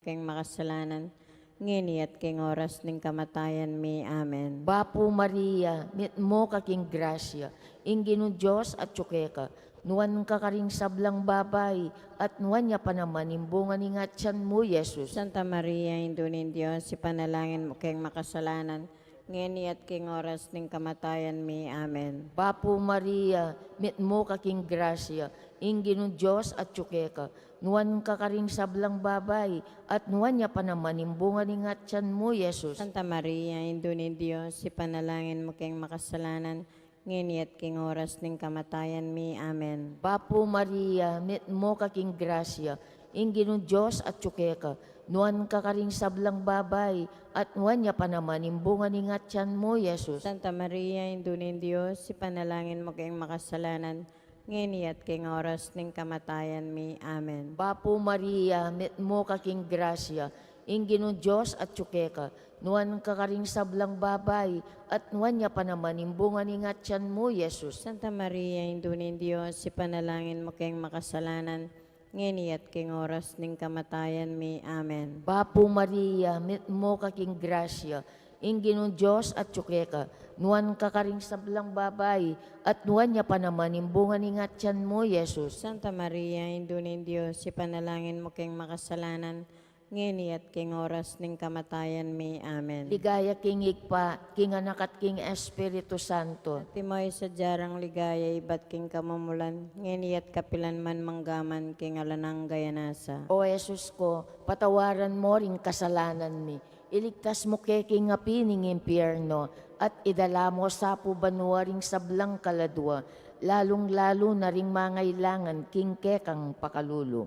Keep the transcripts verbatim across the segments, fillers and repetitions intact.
keng makasalanan, ngeni at keng oras ning kamatayan mi. Amen. Bapu Maria, mitmu ka king grasya, ing Ginung Dios atyu keka, nuan ka karing sablang babai, at nuan ya pa naman ing bunga ning atyan mu, Jesus. Santa Maria, Indu ning Dios, ipanalangin mu keng makasalanan, ngeni at keng oras ning kamatayan mi. Amen. Bapu Maria, mitmu ka king grasya, ing Ginung Dios atyu keka, nuan ka karing sablang babai, at nuan ya pa naman ing bunga ning atyan mu, Jesus. Santa Maria, Indu ning Dios, ipanalangin mu keng makasalanan, ngeni at keng oras ning kamatayan mi. Amen. Bapu Maria, mitmu ka king grasya, ing Ginung Dios atyu keka, nuan ka karing sablang babai, at nuan ya pa naman ing bunga ning atyan mu, Jesus. Santa Maria, Indu ning Dios, ipanalangin mu keng makasalanan, ngeni at keng oras ning kamatayan mi. Amen. Bapu Maria, mitmu ka king grasya, ing Ginung Dios atyu keka, nuan ka karing sablang babai, at nuan ya pa naman ing bunga ning atyan mu, Jesus. Santa Maria, Indu ning Dios, ipanalangin mu keng makasalanan, ngeni at keng oras ning kamatayan mi. Amen. Bapu Maria, mitmu ka king grasya, ing Ginung Dios atyu keka, nuan ka karing sablang babai, at nuan ya pa naman ing bunga ning atyan mu, Jesus. Santa Maria, Indu ning Dios, ipanalangin mu keng makasalanan, ngeni at keng oras ning kamatayan mi. Amen. Ligaya king Ibpa, king Anak, at king Espiritu Santo. Antimo ing sadya rang ligaya ibat king kamumulan, ngeni at kapilan man, manggaman king alang angga. Amen. O Jesus ku, patawaran mu ring kasalanan mi, iligtas mu ke king api ning impyerno, at idala mu sa pu banua ring sablang kaladua, lalung-lalu na ring mangailangan king kekang pakalulu.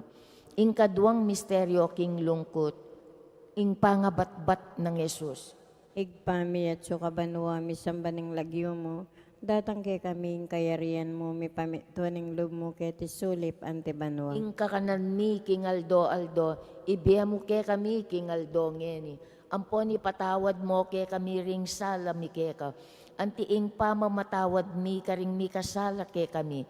Ing kaduang misteryo king lungkut, ing pangabatbat nang Jesus. Ibpa mi, atsu ka banua, misamban ing lagyu mu, datang kekami ing kayarian mu, mipamintuan ing lub mu keti sulip anti banua. Ing kakanan mi king aldo-aldo, ibie mu kekami king aldo ngeni. Ampon ipatawad mu kekami ring sala mi keka, anti ing pamamatawad mi karing mikasala kekami.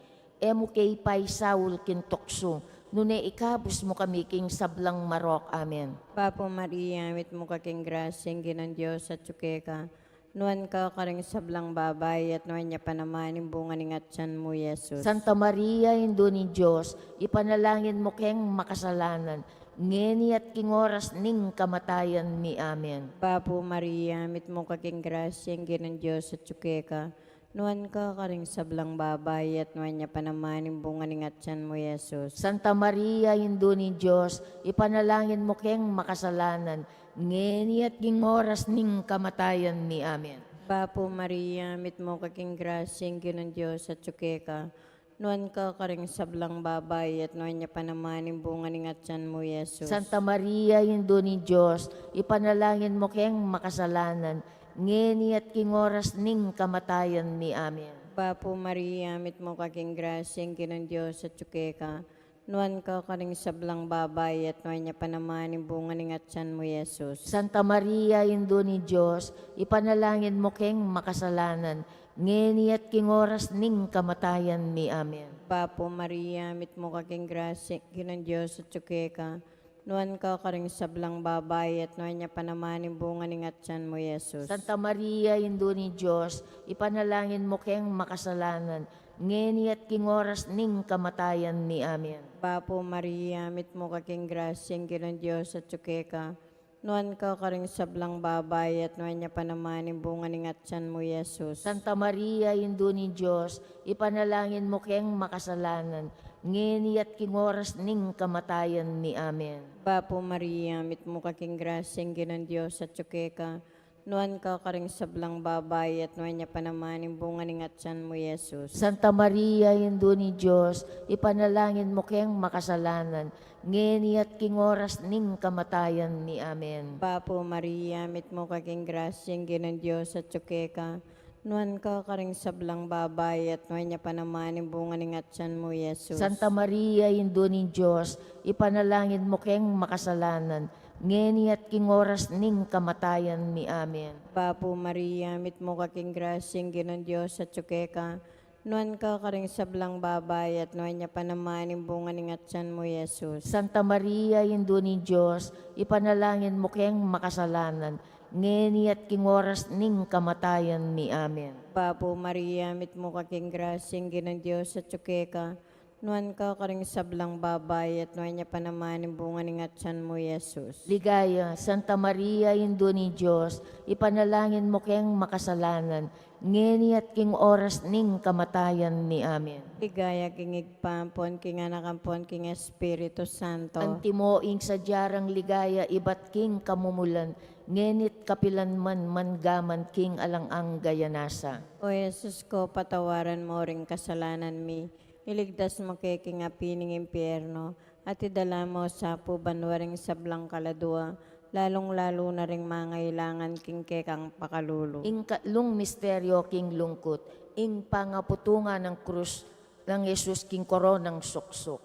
E mu ke ipaisaul king tuksu, nune ikabus mu kami king sablang marok. Amen. Bapu Maria, mitmu ka king grasya, ing Ginung Dios atyu keka, nuan ka karing sablang babai, at nuan ya pa naman ing bunga ning atyan mu, Jesus. Santa Maria, Indu ning Dios, ipanalangin mu keng makasalanan, ngeni at king oras ning kamatayan mi. Amen. Bapu Maria, mitmu ka king grasya, ing Ginung Dios atyu keka, nuan ka karing sablang babai, at nuan ya pa naman ing bunga ning atyan mu, Jesus. Santa Maria, Indu ning Dios, ipanalangin mu keng makasalanan, ngeni at king oras ning kamatayan mi. Amen. Bapu Maria, mitmu ka king grasya, ing Ginung Dios atyu keka, nuan ka karing sablang babai, at nuan ya pa naman ing bunga ning atyan mu, Jesus. Santa Maria, Indu ning Dios, ipanalangin mu keng makasalanan, ngeni at king oras ning kamatayan mi. Amen. Bapu Maria, mitmu ka king grasya, ing Ginung Dios atyu keka, nuan ka karing sablang babai, at nuan ya pa naman ing bunga ning atyan mu, Jesus. Santa Maria, Indu ning Dios, ipanalangin mu keng makasalanan, ngeni at king oras ning kamatayan mi. Amen. Bapu Maria, mitmu ka king grasya, ing Ginung Dios atyu keka, nuan ka karing sablang babai, at nuan ya pa naman ing bunga ning atyan mu, Jesus. Santa Maria, Indu ning Dios, ipanalangin mu keng makasalanan, ngeni at king oras ning kamatayan mi. Amen. Bapu Maria, mitmu ka king grasya, ing Ginung Dios atyu keka, nuan ka karing sablang babai, at nuan ya pa naman ing bunga ning atyan mu, Jesus. Santa Maria, Indu ning Dios, ipanalangin mu keng makasalanan, ngeni at king oras ning kamatayan mi. Amen. Bapu Maria, mitmu ka king grasya, ing Ginung Dios atyu keka, nuan ka karing sablang babai, at nuan ya pa naman ing bunga ning atyan mu, Jesus. Santa Maria, Indu ning Dios, ipanalangin mu keng makasalanan, ngeni at king oras ning kamatayan mi. Amen. Bapu Maria, mitmu ka king grasya, ing Ginung Dios atyu keka, nuan ka karing sablang babai, at nuan ya pa naman ing bunga ning atyan mu, Jesus. Santa Maria, Indu ning Dios, ipanalangin mu keng makasalanan, ngeni at king oras ning kamatayan mi. Amen. Bapu Maria, mitmu ka king grasya, ing Ginung Dios atyu keka, Nuan ka karing sablang babai, at nuan ya pa naman ing bunga ning atyan mu, Jesus. Santa Maria, Indu ning Dios, ipanalangin mu keng makasalanan, ngeni at king oras ning kamatayan mi. Amen. Bapu Maria, mitmu ka king grasya, ing Ginung Dios atyu keka, nuan ka karing sablang babai, at nuan ya pa naman ing bunga ning atyan mu, Jesus. Ligaya, Santa Maria, Indu ning Dios, ipanalangin mu keng makasalanan, ngeni at king oras ning kamatayan mi. Amen. Ligaya king Ibpa, ampon king Anak, ampon king Espiritu Santo. Antimo ing sadya rang ligaya ibat king kamumulan, ngeni't kapilan man, manggaman king alang angga. Amen. O Jesus ko, patawaran mu ring kasalanan mi, iligtas mu ke king api ning impyerno, at idala mu sa pu banua ring sablang kaladua, lalung-lalu na ring mangailangan king kekang pakalulu. Ing katlung misteryo king lungkut, ing pangaputungan ning krus nang Jesus king koronang suksuk.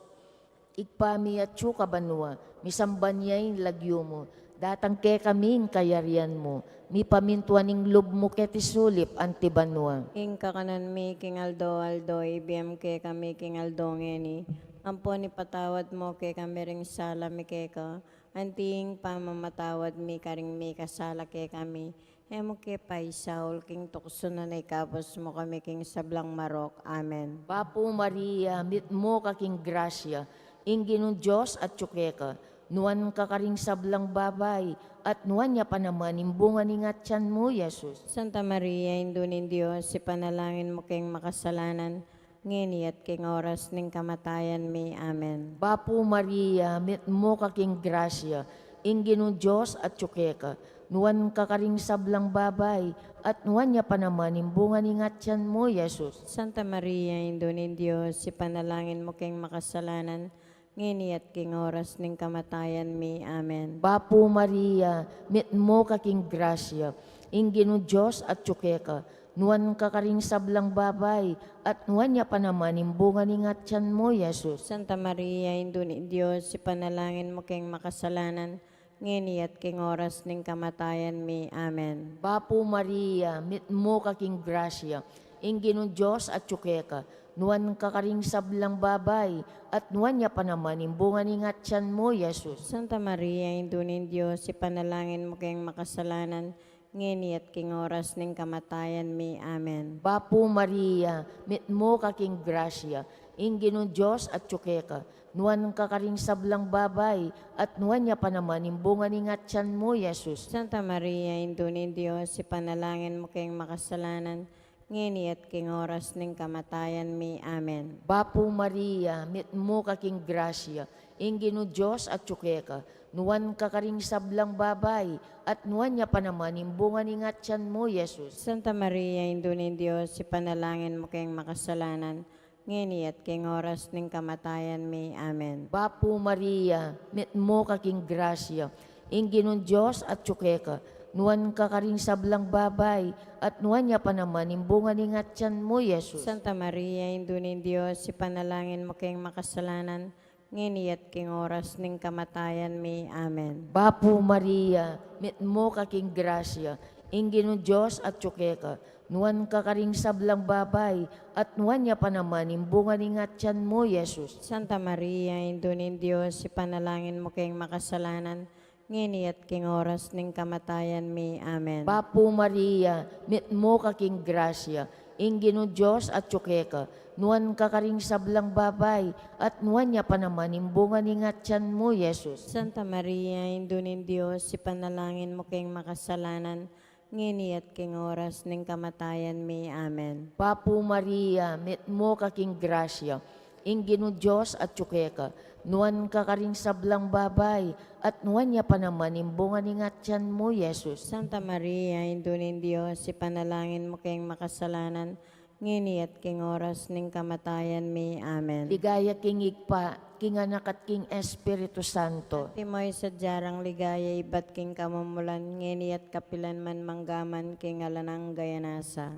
Ibpa mi atsu ka banua, misamban ya ing lagyu mu, datang kekami ing kayarian mu, mipamintuan ing lub mu keti sulip anti banua. Ing kakanan mi king aldo-aldo, ibie mu kekami king aldo ngeni, ampon ipatawad mu kekami ring sala mi keka, anti ing pamamatawad mi karing mikasala kekami. E mu ke paisaul king tuksu, nune ikabus mu kami king sablang marok. Amen. Bapu Maria, mitmu ka king grasya, ing Ginung Dios atyu keka, nuan ka karing sablang babai, at nuan ya pa naman ing bunga ning atyan mu, Jesus. Santa Maria, Indu ning Dios, ipanalangin mu keng makasalanan, ngeni at king oras ning kamatayan mi. Amen. Bapu Maria, mitmu ka king grasya, ing Ginung Dios atyu keka, nuan ka karing sablang babai, at nuan ya pa naman ing bunga ning atyan mu, Jesus. Santa Maria, Indu ning Dios, ipanalangin mu keng makasalanan, ngeni at king oras ning kamatayan mi. Amen. Bapu Maria, mitmu ka king grasya, ing Ginung Dios atyu keka, nuan ka karing sablang babai, at nuan ya pa naman ing bunga ning atyan mu, Jesus. Santa Maria, Indu ning Dios, ipanalangin mu keng makasalanan, ngeni at king oras ning kamatayan mi. Amen. Bapu Maria, mitmu ka king grasya, ing Ginung Dios atyu keka, nuan ka karing sablang babai, at nuan ya pa naman ing bunga ning atyan mu, Jesus. Santa Maria, Indu ning Dios, ipanalangin mu keng makasalanan, ngeni at king oras ning kamatayan mi. Amen. Bapu Maria, mitmu ka king grasya, ing Ginung Dios atyu keka, nuan ka karing sablang babai, at nuan ya pa naman ing bunga ning atyan mu, Jesus. Santa Maria, Indu ning Dios, ipanalangin mu keng makasalanan, ngeni at king oras ning kamatayan mi. Amen. Bapu Maria, mitmu ka king grasya, ing Ginung Dios atyu keka, nuan ka karing sablang babai, at nuan ya pa naman ing bunga ning atyan mu, Jesus. Santa Maria, Indu ning Dios, ipanalangin mu keng makasalanan, ngeni at king oras ning kamatayan mi. Amen. Bapu Maria, mitmu ka king grasya, ing Ginung Dios atyu keka, nuan ka karing sablang babai, at nuan ya pa naman ing bunga ning atyan mu, Jesus. Santa Maria, Indu ning Dios, ipanalangin mu keng makasalanan, ngeni at king oras ning kamatayan mi. Amen. Bapu Maria, mitmu ka king grasya, ing Ginung Dios atyu keka, nuan ka karing sablang babai, at nuan ya pa naman ing bunga ning atyan mu, Jesus. Santa Maria, Indu ning Dios, ipanalangin mu keng makasalanan, ngeni at king oras ning kamatayan mi. Amen. Bapu Maria, mitmu ka king grasya, ing Ginung Dios atyu keka, nuan ka karing sablang babai, at nuan ya pa naman ing bunga ning atyan mu, Jesus. Santa Maria, Indu ning Dios, ipanalangin mu keng makasalanan, ngeni at king oras ning kamatayan mi. Amen. Bapu Maria, mitmu ka king grasya, ing Ginung Dios atyu keka, nuan ka karing sablang babai, at nuan ya pa naman ing bunga ning atyan mu, Jesus. Santa Maria, Indu ning Dios, ipanalangin mu keng makasalanan, ngeni at king oras ning kamatayan mi. Amen. Ligaya king Ibpa, king Anak, at king Espiritu Santo. Antimo ing sadya rang ligaya ibat king kamumulan, ngeni at kapilan man, manggaman king alang angga.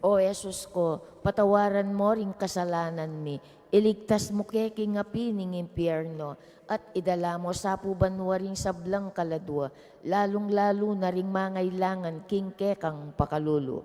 O Jesus ko, patawaran mu ring kasalanan mi, iligtas mu ke king api ning impyerno, at idala mu sa pu banua ring sablang kaladua, lalung-lalu na ring mangailangan king kekang pakalulu.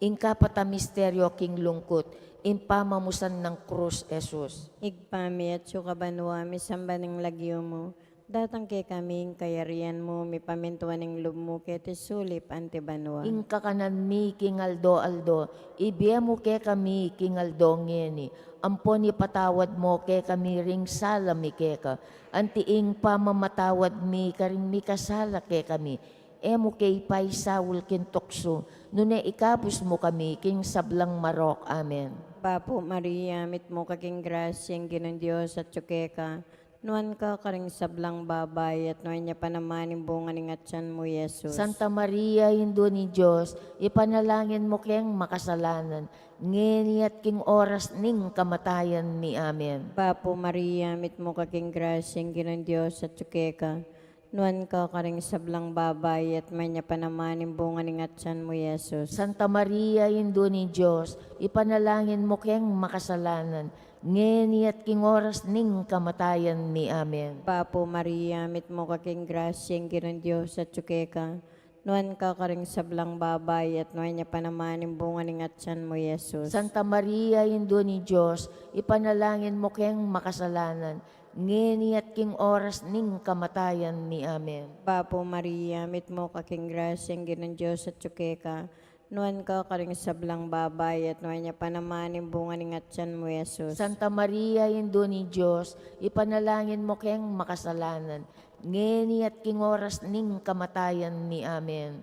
Ing kapat a misteryo king lungkut, ing pamamusan nang krus Jesus. Ibpa mi, atsu ka banua, misamban ing lagyu mu, datang kekami ing kayarian mu, mipamintuan ing lub mu keti sulip anti banua. Ing kakanan mi king aldo-aldo, ibie mu kekami king aldo ngeni, ampon ipatawad mu kekami ring sala mi keka, anti ing pamamatawad mi karing mikasala kekami. E mu ke ipaisaul king tuksu, nune ikabus mu kami king sablang marok. Amen. Bapu Maria, mitmu ka king grasya, ing Ginung Dios atyu keka, nuan ka karing sablang babai, at nuan ya pa naman ing bunga ning atyan mu, Jesus. Santa Maria, Indu ning Dios, ipanalangin mu keng makasalanan, ngeni at king oras ning kamatayan mi. Amen. Bapu Maria, mitmu ka king grasya, ing Ginung Dios atyu keka, nuan ka karing sablang babai, at nuan ya pa naman ing bunga ning atyan mu, Jesus. Santa Maria, Indu ning Dios, ipanalangin mu keng makasalanan, ngeni at king oras ning kamatayan mi. Amen. Bapu Maria, mitmu ka king grasya, ing Ginung Dios atyu keka, nuan ka karing sablang babai, at nuan ya pa naman ing bunga ning atyan mu, Jesus. Santa Maria, Indu ning Dios, ipanalangin mu keng makasalanan, ngeni at king oras ning kamatayan mi. Amen. Bapu Maria, mitmu ka king grasya, ing Ginung Dios atyu keka, nuan ka karing sablang babai, at nuan ya pa naman ing bunga ning atyan mu, Jesus. Santa Maria, Indu ning Dios, ipanalangin mu keng makasalanan, ngeni at king oras ning kamatayan mi. Amen.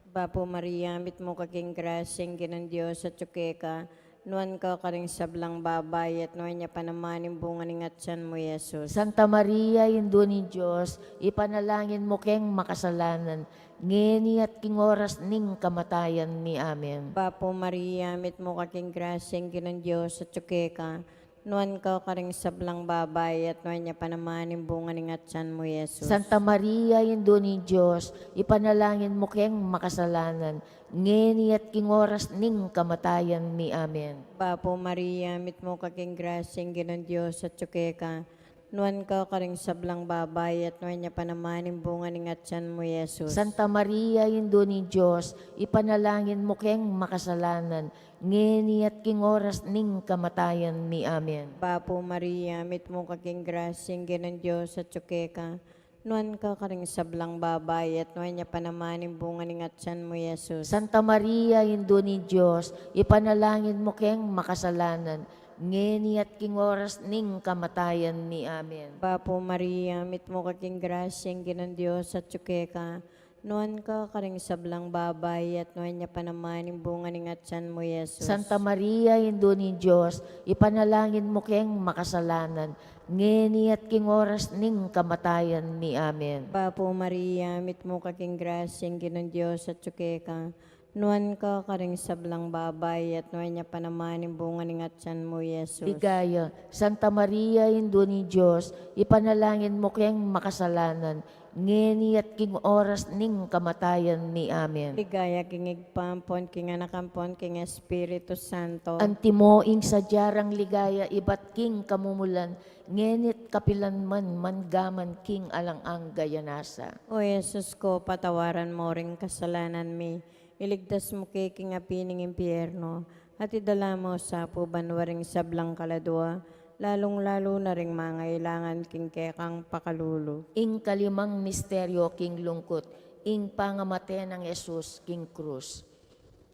Bapu Maria, mitmu ka king grasya, ing Ginung Dios atyu keka, nuan ka karing sablang babai, at nuan ya pa naman ing bunga ning atyan mu, Jesus. Santa Maria, Indu ning Dios, ipanalangin mu keng makasalanan, ngeni at king oras ning kamatayan mi. Amen. Bapu Maria, mitmu ka king grasya, ing Ginung Dios atyu keka, nuan ka karing sablang babai, at nuan ya pa naman ing bunga ning atyan mu, Jesus. Santa Maria, Indu ning Dios, ipanalangin mu keng makasalanan, ngeni at king oras ning kamatayan mi. Amen. Bapu Maria, mitmu ka king grasya, ing Ginung Dios atyu keka, nuan ka karing sablang babai, at nuan ya pa naman ing bunga ning atyan mu, Jesus. Santa Maria, Indu ning Dios, ipanalangin mu keng makasalanan, ngeni at king oras ning kamatayan mi. Amen. Bapu Maria, mitmu ka king grasya, ing Ginung Dios atyu keka, nuan ka karing sablang babai, at nuan ya pa naman ing bunga ning atyan mu, Jesus. Santa Maria, Indu ning Dios, ipanalangin mu keng makasalanan, ngeni at king oras ning kamatayan mi. Amen. Bapu Maria, mitmu ka king grasya, ing Ginung Dios atyu keka, nuan ka karing sablang babai, at nuan ya pa naman ing bunga ning atyan mu, Jesus. Santa Maria, Indu ning Dios, ipanalangin mu keng makasalanan, ngeni at king oras ning kamatayan mi. Amen. Bapu Maria, mitmu ka king grasya, ing Ginung Dios atyu keka, nuan ka karing sablang babai, at nuan ya pa naman ing bunga ning atyan mu, Jesus. Ligaya. Santa Maria, Indu ning Dios, ipanalangin mu keng makasalanan, ngeni at king oras ning kamatayan mi. Amen. Ligaya king Ibpa, ampon king Anak, ampon king Espiritu Santo. Antimo ing sadya rang ligaya ibat king kamumulan, ngeni at kapilan man, manggaman king alang angga ya nasa. O Jesus ko, patawaran mu ring kasalanan mi, iligtas mu ke king api ning impyerno, at idala mu sa pu banua ring sablang kaladua, lalung-lalu na ring mangailangan king kekang pakalulu. Ing kalimang misteryo king lungkut, ing pangamate nang Jesus king krus.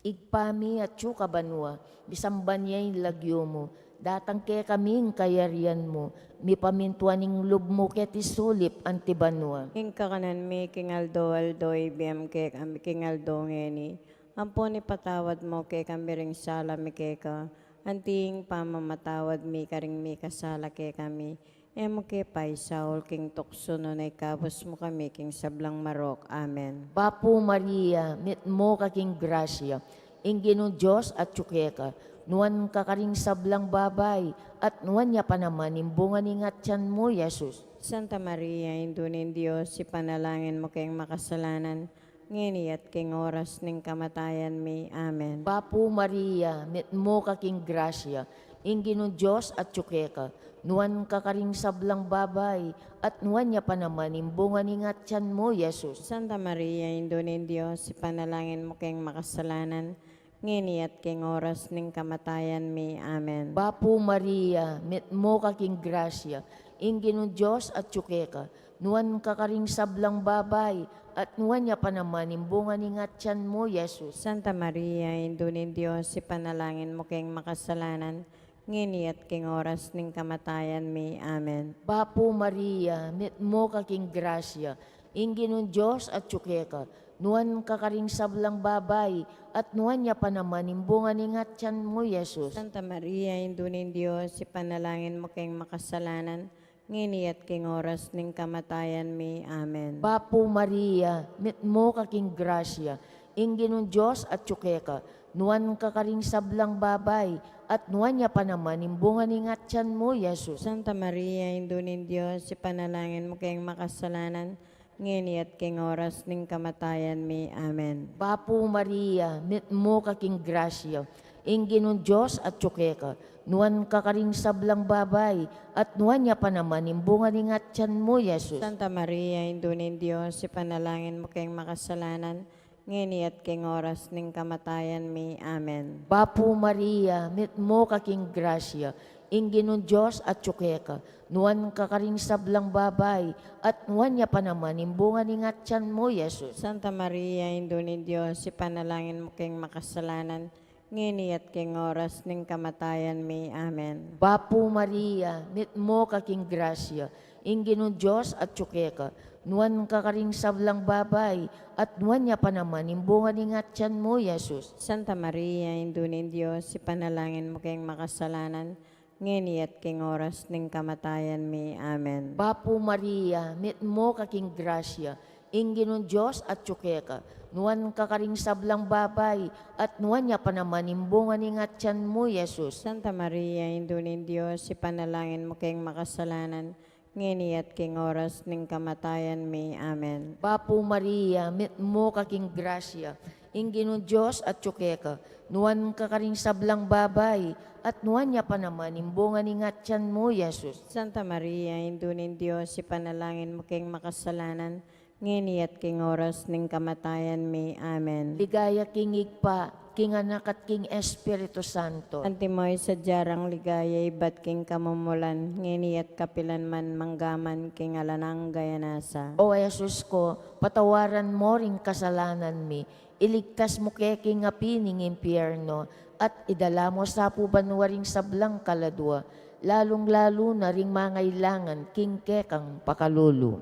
Ibpa mi, atsu ka banua, misamban ya ing lagyu mu, datang kekami ing kayarian mu, mipamintuan ing lub mu keti sulip anti banua. Ing kakanan mi king aldo-aldo, ibie mu kekami king aldo ngeni, ampon ipatawad mu kekami ring sala mi keka, anti ing pamamatawad mi karing mikasala kekami. E mu ke paisaul king tuksu, nune ikabus mu kami king sablang marok. Amen. Bapu Maria, mitmu ka king grasya, ing Ginung Dios atsu keka, nuan ka karing sablang babai, at nuan ya pa naman ing bunga ning atyan mu, Jesus. Santa Maria, Indu ning Dios, ipanalangin mu keng makasalanan, ngeni at king oras ning kamatayan mi. Amen. Bapu Maria, mitmu ka king grasya, ing Ginung Dios atsu keka, nuan ka karing sablang babai, at nuan ya pa naman ing bunga ning atyan mu, Jesus. Santa Maria, Indu ning Dios, ipanalangin mu keng makasalanan, ngeni at king oras ning kamatayan mi. Amen. Bapu Maria, mitmu ka king grasya, ing Ginung Dios atyu keka, nuan ka karing sablang babai, at nuan ya pa naman ing bunga ning atian mu, Jesus. Santa Maria, Indu ning Dios, ipanalangin mu keng makasalanan, ngeni at king oras ning kamatayan mi. Amen. Bapu Maria, mitmu ka king grasya, ing Ginung Dios atyu keka, nuan ka karing sablang babai, at nuan ya pa naman ing bunga ning atian mu, Jesus. Santa Maria, Indu ning Dios, ipanalangin mu keng makasalanan, ngeni at king oras ning kamatayan mi. Amen. Bapu Maria, mitmu ka king grasya, ing Ginung Dios atyu keka, nuan ka karing sablang babai, at nuan ya pa naman ing bunga ning atian mu, Jesus. Santa Maria, Indu ning Dios, ipanalangin mu keng makasalanan, ngeni at king oras ning kamatayan mi. Amen. Bapu Maria, mitmu ka king grasya, ing Ginung Dios atyu keka, nuan ka karing sablang babai, at nuan ya pa naman ing bunga ning atian mu, Jesus. Santa Maria, Indu ning Dios, ipanalangin mu keng makasalanan, ngeni at king oras ning kamatayan mi. Amen. Bapu Maria, mitmu ka king grasya, ing Ginung Dios atyu keka, nuan ka karing sablang babai, at nuan ya pa naman ing bunga ning atian mu, Jesus. Santa Maria, Indu ning Dios, ipanalangin mu keng makasalanan, ngeni at king oras ning kamatayan mi. Amen. Bapu Maria, mitmu ka king grasya, ing Ginung Dios atyu keka, nuan ka karing sablang babai, at nuan ya pa naman ing bunga ning atian mu, Jesus. Santa Maria, Indu ning Dios, ipanalangin mu keng makasalanan, ngeni at king oras ning kamatayan mi. Amen. Bapu Maria, mitmu ka king grasya, ing Ginung Dios atyu keka, nuan ka karing sablang babai, at nuan ya pa naman ing bunga ning atian mu, Jesus. Santa Maria, Indu ning Dios, ipanalangin mu keng makasalanan, ngeni at king oras ning kamatayan mi. Amen. Bapu Maria, mitmu ka king grasya, ing Ginung Dios atyu keka, nuan ka karing sablang babai, at nuan ya pa naman ing bunga ning atian mu, Jesus. Santa Maria, Indu ning Dios, ipanalangin mu keng makasalanan, ngeni at king oras ning kamatayan mi. Amen. Ligaya king Ibpa, king Anak, at king Espiritu Santo. Antimo ing sadya rang ligaya ibat king kamumulan, ngeni at kapilan man, mangga man king alang angga. Amen. O Jesus ku, patawaran mu ring kasalanan mi, iligtas mu kami king api ning impyerno, at idala mu sa pu banua ring sablang kaladua, lalung-lalu na ring mangailangan king kekang pakalulu.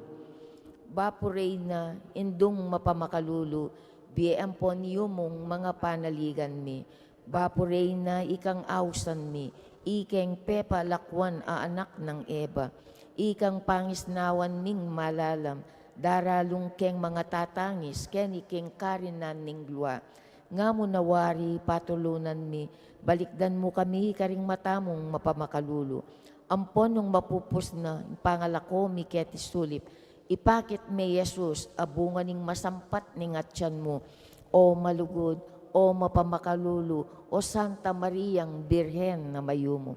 Bapu Reyna, Indung mapamakalulu, bie ampon yumung mangapanaligan mi. Bapu Reyna, ikang ausan mi, ikeng pepalakuan a anak nang Eva, ikang pangisnawan ming malalam, daralung keng mangatatangis keni king karinan ning lua. Nga mu na wari patulunan mi, balikdan mu kami karing mata mung mapamakalulu, ampon nung mapupus na ing pangalako mi keti sulip, ipakit me i Jesus a bunga ning masampat ning atian mu. O malugud, o mapamakalulu, o Santa Mariang Birhen a mayumu.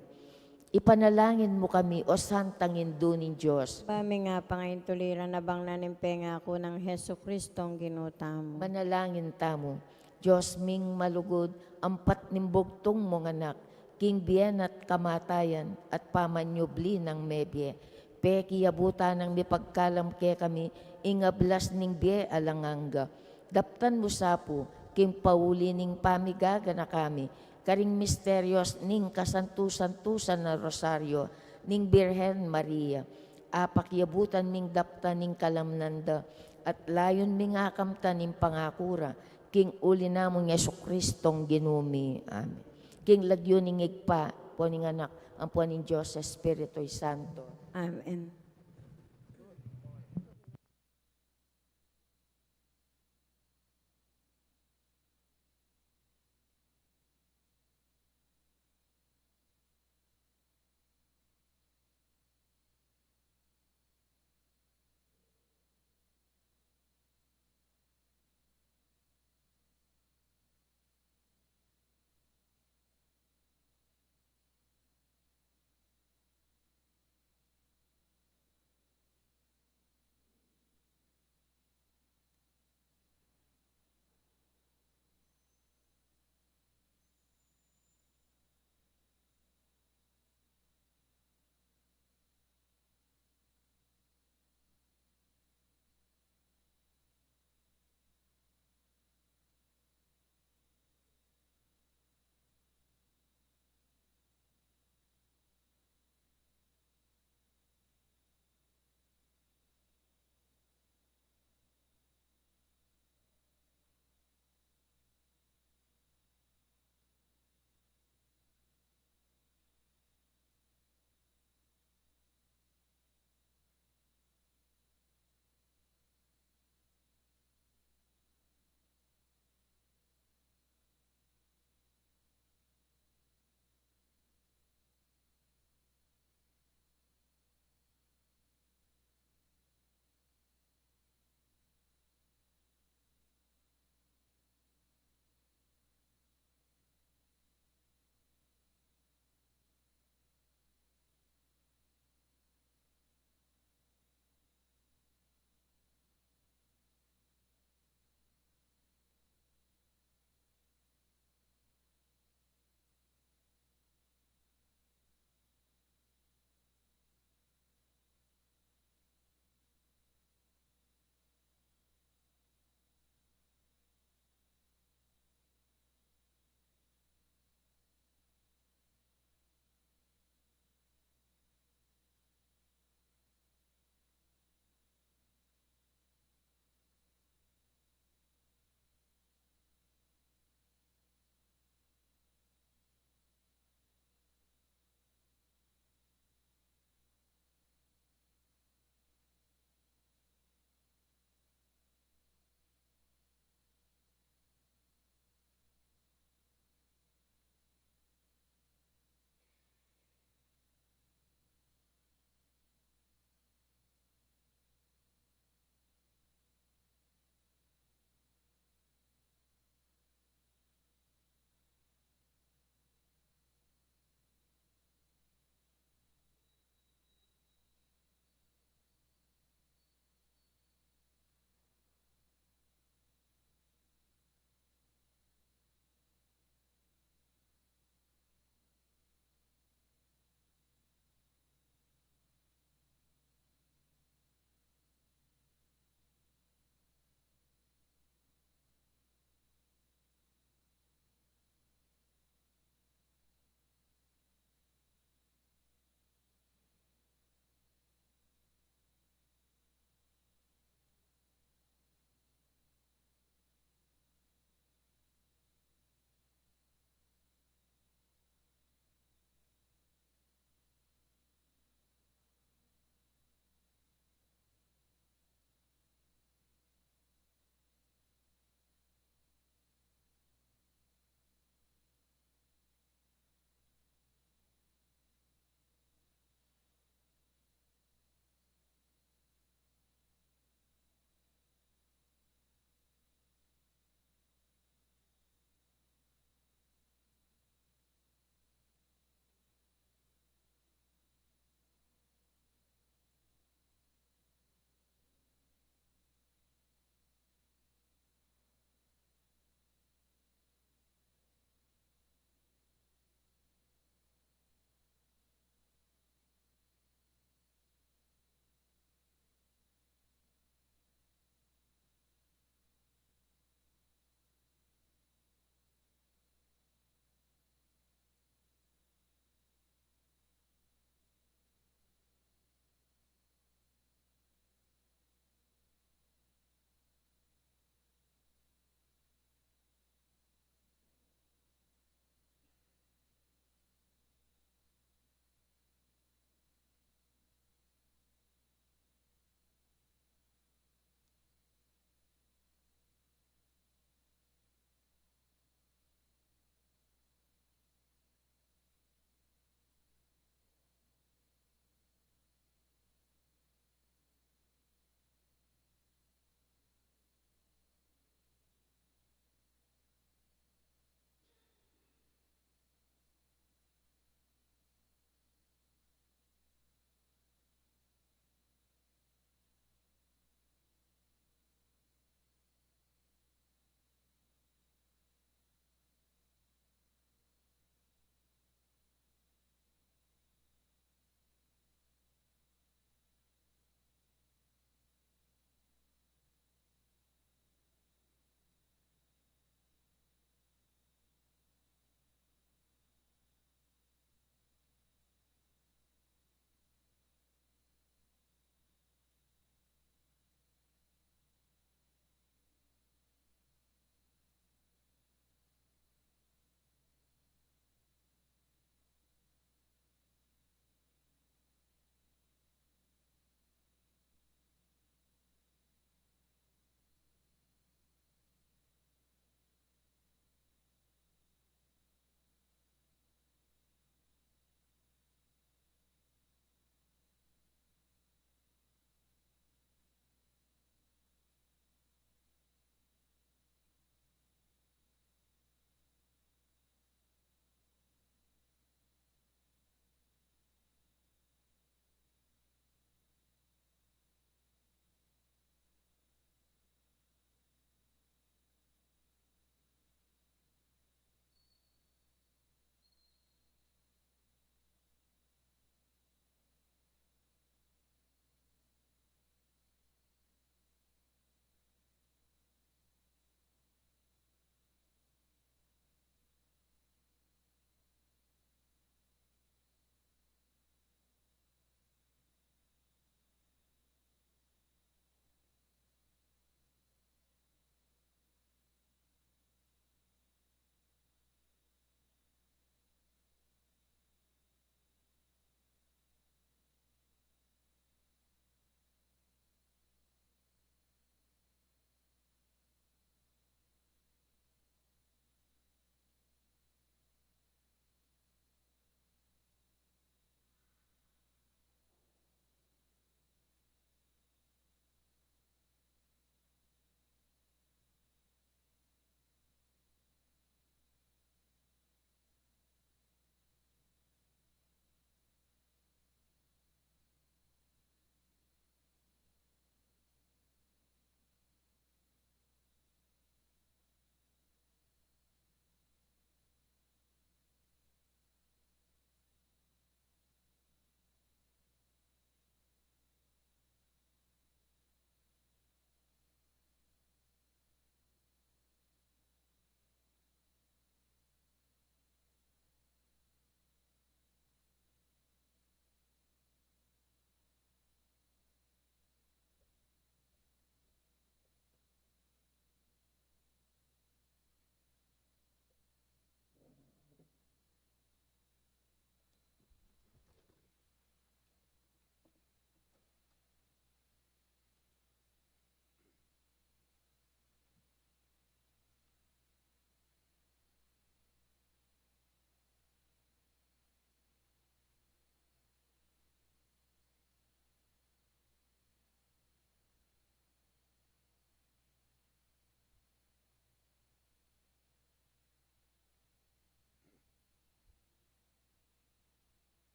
Ipanalangin mu kami, o Santang Indu ning Dios. Ba ming apangaintulira na bang na ning pengaku nang Jesucristong Ginu tamu. Manalangin tamu. Dios ming malugud, ampat ning bugtung mung Anak, king bie na at kamatayan at pamanyubli nang mebie, pekiabutan nang mipagkalam kekami ing ablas ning bie alang angga. Daptan mu sa pu, king pauli ning pamigaganaka mi, karing misterios ning kasantu-santusan a Rosario ning Birhen Maria, apakiabutan ming daptan ing kalamnan da, at layun ming akamtan ing pangaku ra, king uli na mung Jesucristong Ginu mi. Amen. King lagyu ning Ibpa, ampo ning Anak, ampo ning Dios Espiritu Santo. Amen.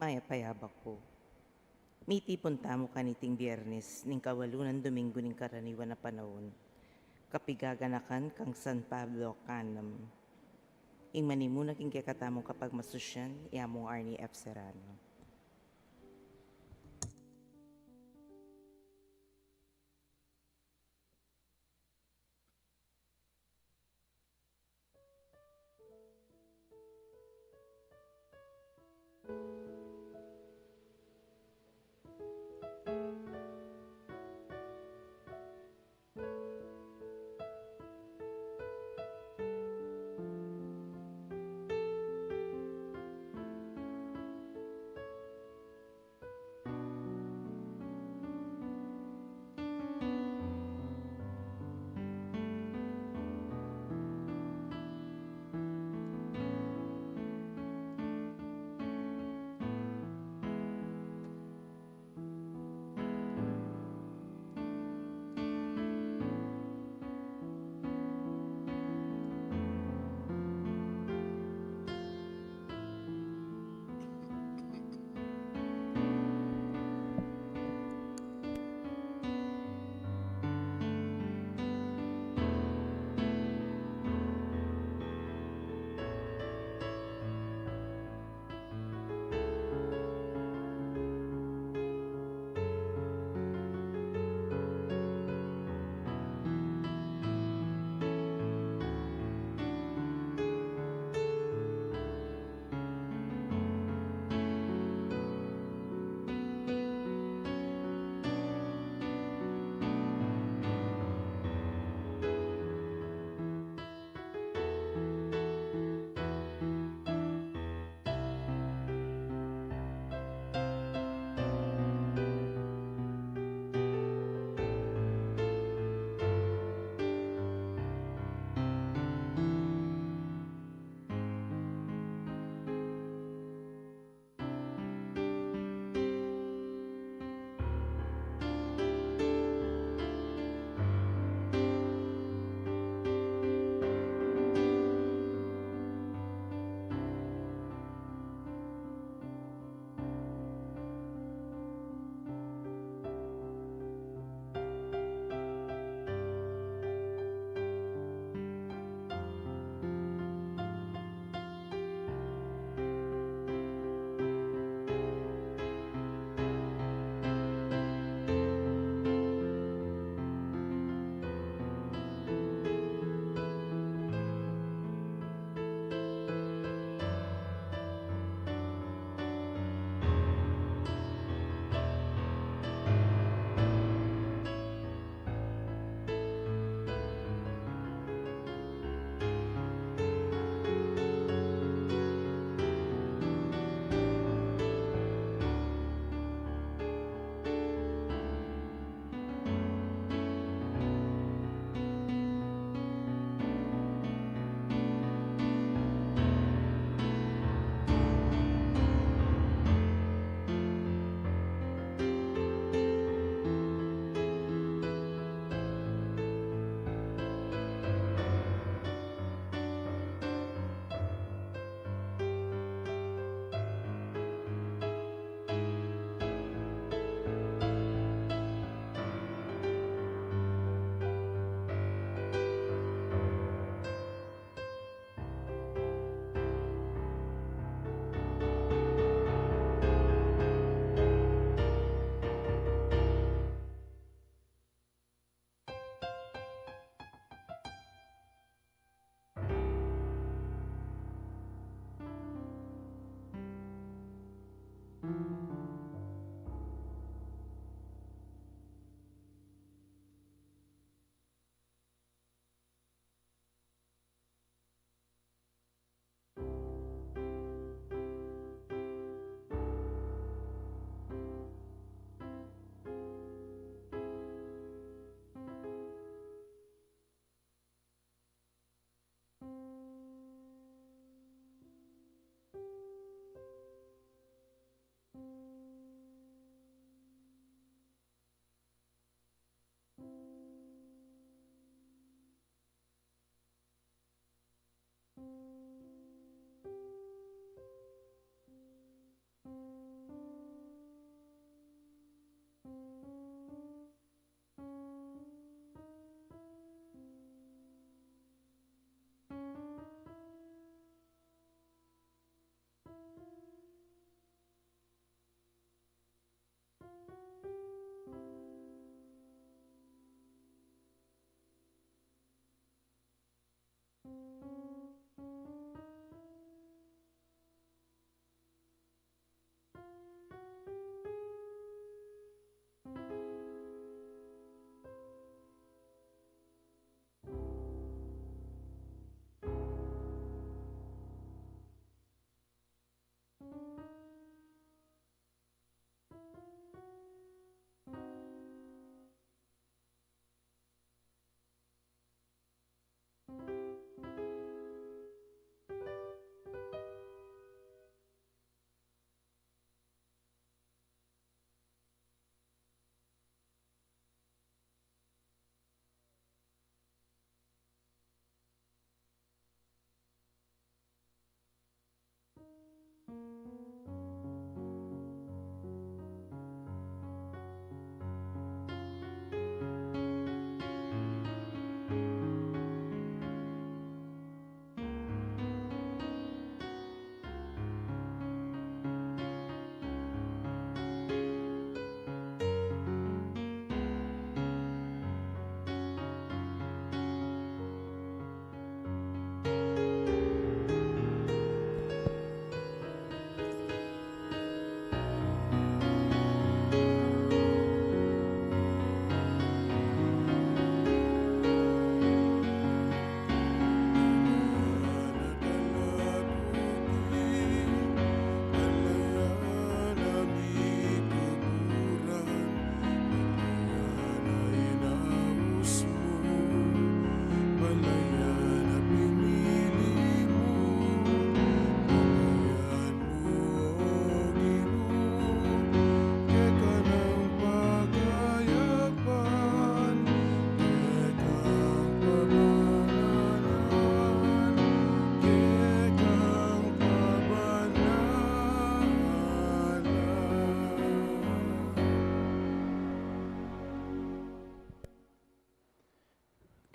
Mayap a yabak pu. Mitipun tamu kaniting Biernes ning kawalu nang Dominggu ning karaniwan a panaun, kapigaganakan kang San Pablo Canem. Ing manimuna king kekatamung kapagmasusyan, i Among Arnie F. Serrano.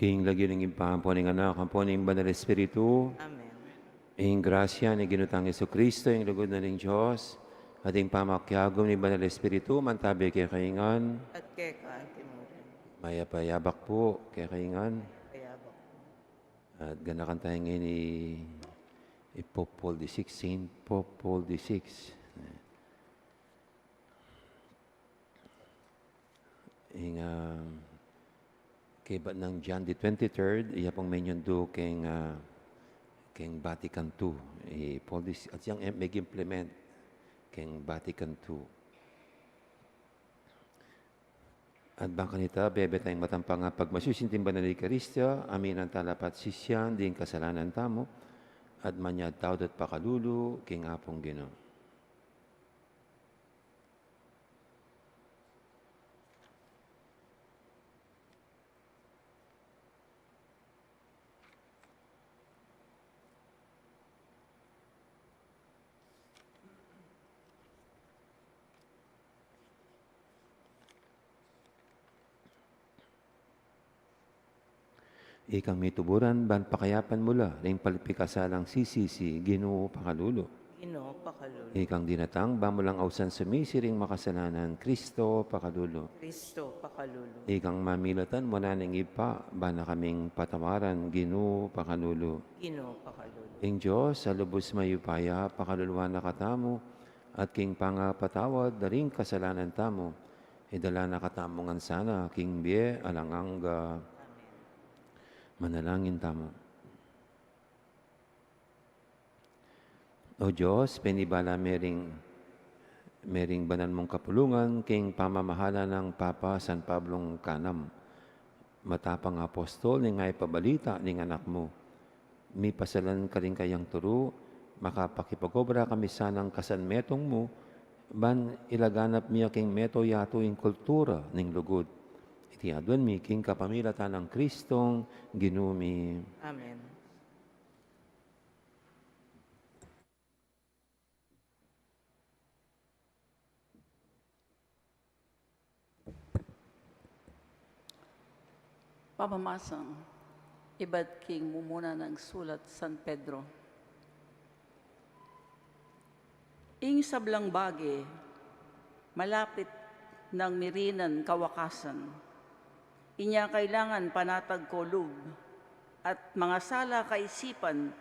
King lagyu ning Ibpa, ampo ning Anak, ampo ning Banal Espiritu. Amen. Ing grasya ning Ginu tang Jesucristo, ing lugud na ning Dios, at ing pamakiagum ning Banal Espiritu, mantabi kekayu ngan. At keka antimurin. Mayap a yabak pu kekayu ngan. Mayap a yabak pu. At ganakan taya ngeni i Pope Paul the sixth, Saint Pope Paul the sixth. Ing, ah, kaybat nang John the twenty-third, iya pung menyundu keng, ah, keng Vatican two. I Paul the sixth, at yang, eh, mag-implement keng Vatican two. At bang kanita, bebe tayang matampang a pagmasusing king Banal a Eukaristia, aminan tala pat sisian ding kasalanan tamu, at manyad tawad at pakalulu king Apung Ginu. Ikang mituburan, ban pakayapan mu la ring palpikasalang sisisi, Ginu, pakalulu. Ginu, pakalulu. Ikang dinatang, ban mu lang ausan sumisi ring makasalanan, Kristo, pakalulu. Kristo, pakalulu. Ikang mamilatan, wanan ning Ibpa, ban na kaming patawaran, Ginu, pakalulu. Ginu, pakalulu. Ing Dios a lubus mayupaya, pakaluluan na katamu, at king pangapatawad da ring kasalanan tamu, idala na katamu ngan sana king bie alang angga. Amen. Manalangin tamu. O Dios, penibala me ring, me ring banal mung kapulungan king pamamahala nang Papa San Pablong kanam, matapang apostol, ning ipabalita ning Anak mu. Mipasalan karing kayang turu, makapakipag-obra kami sanang kasanmetung mu, ban ilaganap mi ya king mabilug a yatu ing kultura ning lugud. Iti aduan mi king kapamilatan nang Kristong Ginu mi. Amen. Pamamasang ibat king mumuna nang sulat San Pedro. Ing sablang bage, malapit nang mirinan kawakasan. Inya kailangan panatag ko lub at mangasala kaisipan,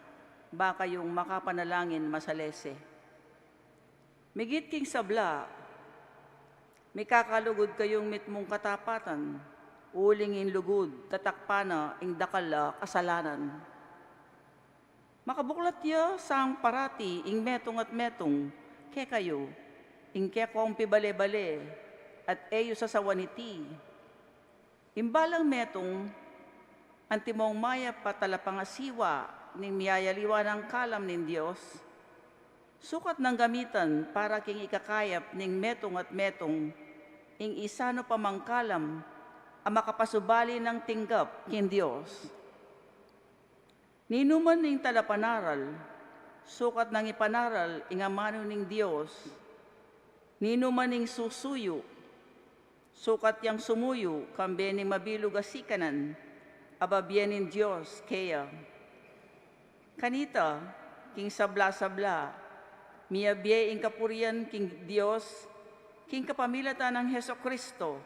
ba kayung makapanalangin masalese. Migit king sabla, mikakalugud kayung mitmung katapatan, uling ing lugud, tatakpan na ing dakal a kasalanan. Makabuklat ya sang parati ing metung at metung kekayu, ing kekong pibale-bale, at e yu sasawan iti. Ing balang metung, antimong mayap a talapangasiwa ning miyayaliwa nang kalam ning Dios, sukat nang gamitan para king ikakayap ning metung at metung, ing isanu pa mang kalam a makapasubali nang tinggap king Dios. Ninuman ing talapanaral, sukat nang ipanaral ing amanu ning Dios. Ninuman ing susuyu, sukat yang sumuyu kambe ning mabilug a sikanan a babie ning Dios keya. Kanita, king sabla-sabla, miyabie ing kapurian king Dios, king kapamilatan nang Jesucristo,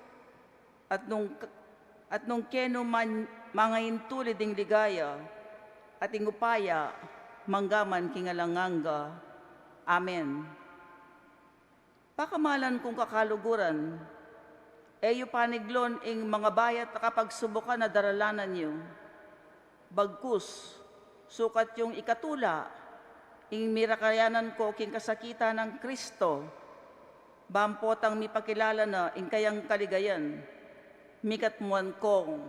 at nung, at nung kenu man mangaintulid ing ligaya, at ing upaya, manggaman king alang angga. Amen. Pakamalan kung kakaluguran, e yu paniglon ing mangabayat a kapagsubukan a daralanan yu. Bagkus, sukat yung ikatula, ing mirakayanan ko king kasakitan nang Kristo, bang potang mipakilala na ing kayang kaligayan, mikatmuan kong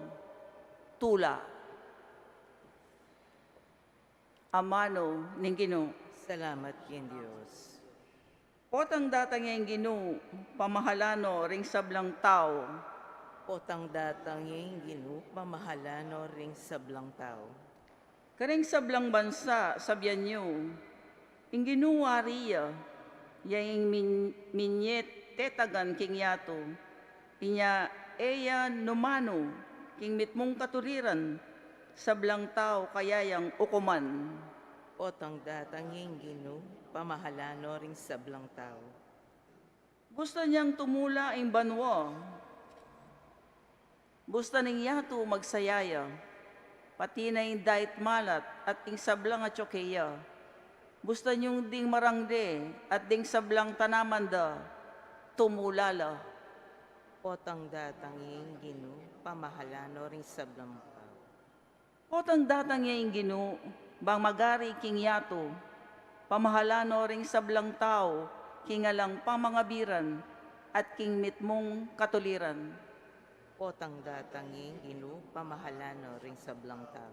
tula. Amanu ning Ginu. Salamat king Dios. Potang datang ing Ginu, pamahalan no ring sablang tau. Potang datang ing Ginu, pamahalan no ring sablang tau. Karing sablang bansa, sabian yu, ing Ginu wari ya, ya ing min-, minie tetagan king yatu, inya e ya numanu, king mitmung katuliran, sablang tau kaya yang ukuman. Potang datang ya ing Ginu, pamahalan no ring sablang tau. Bustan yang tumula ing banua, bustan ing yatu magsaya ya, pati na ing dait malat at ing sablang atsu keya. Bustan yung ding marangde at ding sablang tanaman da, tumula la. Potang datang ya ing Ginu, pamahalan no ring sablang tau. Potang datang ya ing Ginu, bang magari king yatu, pamahalan no ring sablang tau, king alang pamangabiran, at king mitmung katuliran. Potang datang ya ing Ginu, pamahalan no ring sablang tau.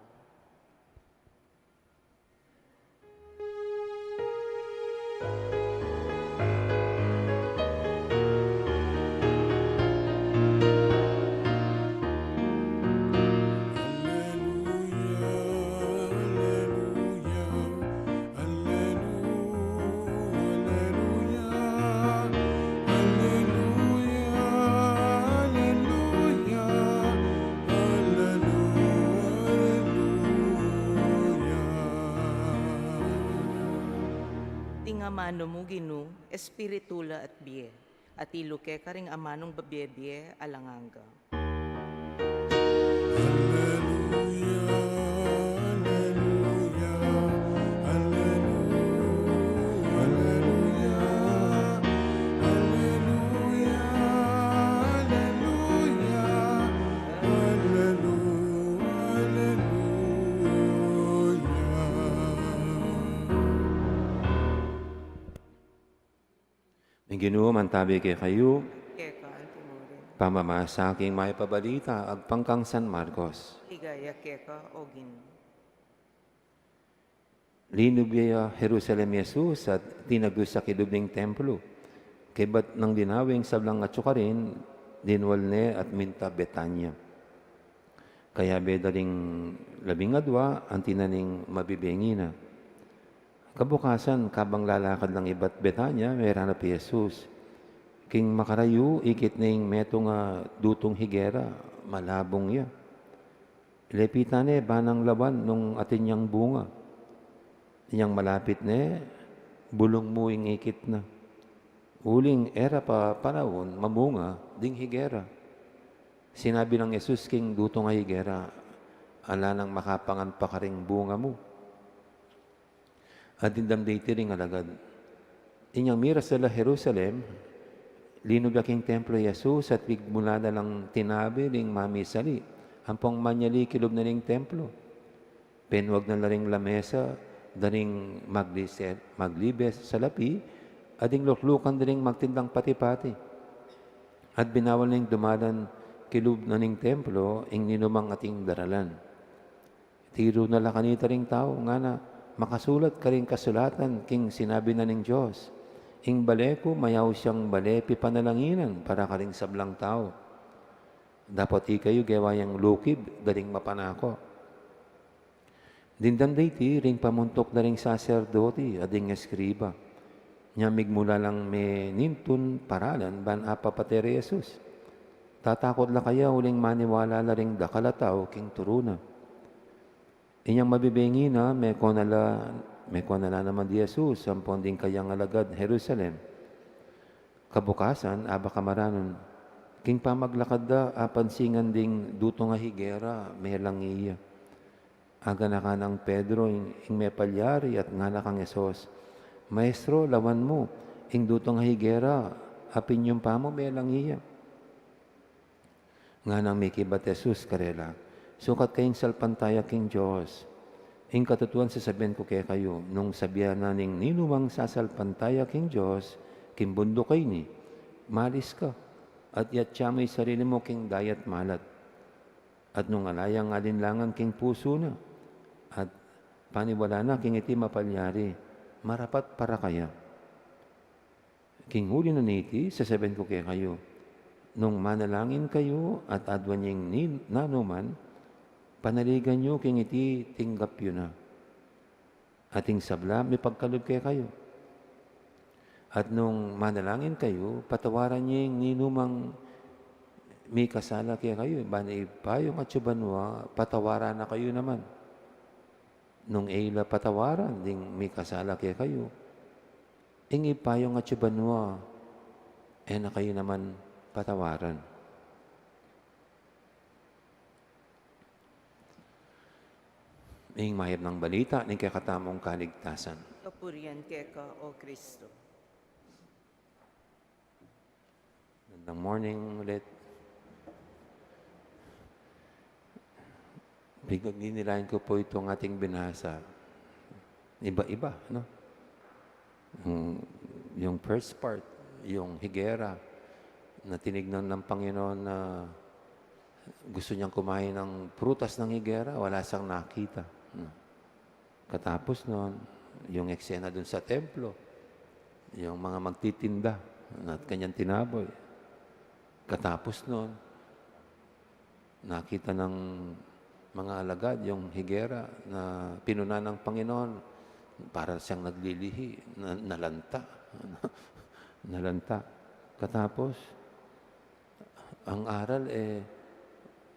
Aleluya, aleluya, aleluya. Ding amanu mu, Ginu, espiritu la at bie, at ilu keka ring amanung babie-bie alang angga. Aleluya, aleluya, aleluya, aleluya, aleluya, aleluya, aleluya. Ing Ginu mantabi kekayu. Keka anti mu rin. Pamamasa king Mayap a Balita agpang kang San Marcos. Ligaya keka, O Ginu. Linub ya Jerusalem i Jesus at tinagus ya kilub ning templo. Kaybat nang linawe ing sablang atsu karin, dinwal ne at minta Betania. Kayabe da ring labing adua, anti na ning mabibengi na. Kabukasan, kabang lalakad lang ibat Betania, meranap i Jesus. King makarayu, ikit ne ing metung a dutung higera, malabung ya. Lepitan ne ba nang lawan nung atin yang bunga. Inyang malapit ne, bulung mu ing ikit na. Uling e ra pa panaun mamunga ding higera. Sinabi nang Jesus king dutung a higera, "Ala nang makapangan pa karing bunga mu." At dimdam da iti ring alagad. Inyang miras da la Jerusalem, linub ya king templo i Jesus at migmula da lang tinabe ding mamisali, ampong manyali kilub na ning templo. Penuag na la ring lamesa da ring maglise-, maglibe salapi, at ding luklukan da ring magtindang pati-pati. At binawal neng dumalan kilub na ning templo ing ninumang ating daralan. Tiru na la kanita ring tau, ngana, "Makasulat karing kasulatan king sinabi na ning Dios, 'Ing bale ku mayaus yang bale pipanalanginan para karing sablang tau.' Dapot ikayu gewa yang lukib da ring mapanako." Dimdam da iti ring pamuntuk da ring saserdote at ding eskriba. Nya migmula lang menintun paralan ban apapate rey Jesus. Tatakut la kaya uling maniwala la ring dakal a tau king turu na. Inyang mabibengi na, meko na la, meko na la naman di Jesus ampon ding kayang alagad Jerusalem. Kabukasan, abak a maranun, king pamaglakad da, apansinan ding dutung a higera melangi ya. Aganakan nang Pedro ing, ing mepalyari at ngana kang Jesus, "Maestro, lawan mu, ing dutung a higera a pinyumpa mu melangi ya." Nganang mekibat Jesus karela, "Sukat kayung salpantaya king Dios. Ing katutuan sasabian ku kekayu, nung sabian na ning ninumang sasalpantaya king Dios, king bunduk a ini, 'Malis ka, at iatya mu ing sarili mu king dayat malat.' At nung ala yang alinlangan king pusu na, at paniwalan na king iti mapalyari, marapat para kaya." King uli na niti, sasabian ku kekayu, nung manalangin kayu at aduan yu ing nin-, nanuman, panaligan yu king iti tinggap yu na. At ing sabla mipagkalub kekayu. At nung manalangin kayu, patawaran yu ing ninumang mikasala kekayu, ban ipayung atsu banua, patawaran na kayu naman. Nung e yu la patawaran ding mikasala kekayu, ing ipayung atsu banua, e na kayu naman patawaran. Ing mayap nang balita ning kekatamung kaligtasan. Kapurian keka, O Kristo. Magandang morning ulit. Pinagninilayan ko po itong ating binasa. Iba-iba, no? Yung, yung first part, yung higera, na tinignan ng Panginoon na gusto niyang kumain ng prutas ng higera, wala siyang nakita, no? Katapos nun, yung eksena dun sa templo, yung mga magtitinda at kanyang tinaboy. Katapos nun, nakita ng mga alagad yung higera na pinuna ng Panginoon, para siyang naglilihi, na, nalanta. Nalanta. Katapos, ang aral, eh,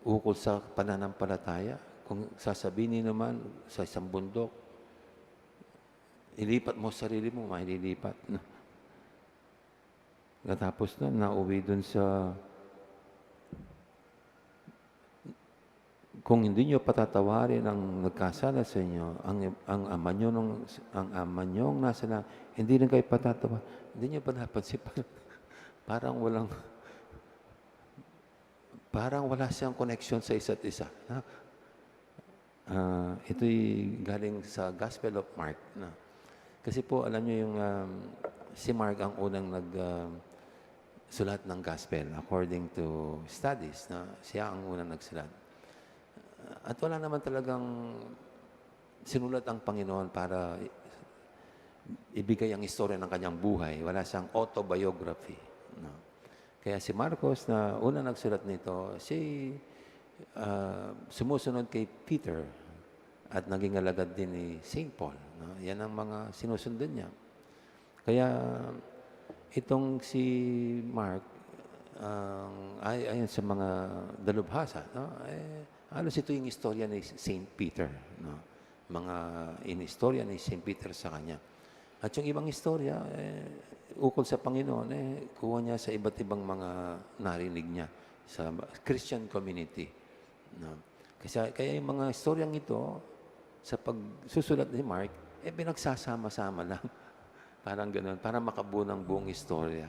ukol sa pananampalataya. Kung sasabihin niyo naman sa isang bundok, ilipat mo sarili mo, maililipat. Katapos na, nauwi dun sa, "Kung hindi niyo patatawarin ang nagkasala sa inyo, ang, ang ama niyo nung, ang ama niyong nasa langit, hindi rin kayo patatawa." Hindi niyo ba napansin? Parang walang, parang wala siyang koneksyon sa isa't isa, no? Ah, ito'y galing sa Gospel of Mark, no? Kasi po, alam niyo yung, um, si Mark ang unang nag, um, sulat ng Gospel according to studies, no? Siya ang unang nagsulat. At wala naman talagang sinulat ang Panginoon para i-, ibigay ang istorya ng kanyang buhay. Wala siyang autobiography, no? Kaya si Marcos na unang nagsulat nito, si, ah, sumusunod kay Peter at naging alagad din ni Saint Paul, no? Yan ang mga sinusundan niya. Kaya itong si Mark, ang, ay-, ayon sa mga dalubhasa, no? Eh, halos ito yung istorya ni Saint Peter, no? Mga inistorya ni Saint Peter sa kanya. At yung ibang istorya, eh, ukol sa Panginoon, eh, kuha niya sa iba't ibang mga narinig niya sa Christian community, no? Kasi, kaya yung mga istoryang ito, sa pagsusulat ni Mark, eh, pinagsasama-sama lang. Parang ganun, para makabuo ng buong istorya.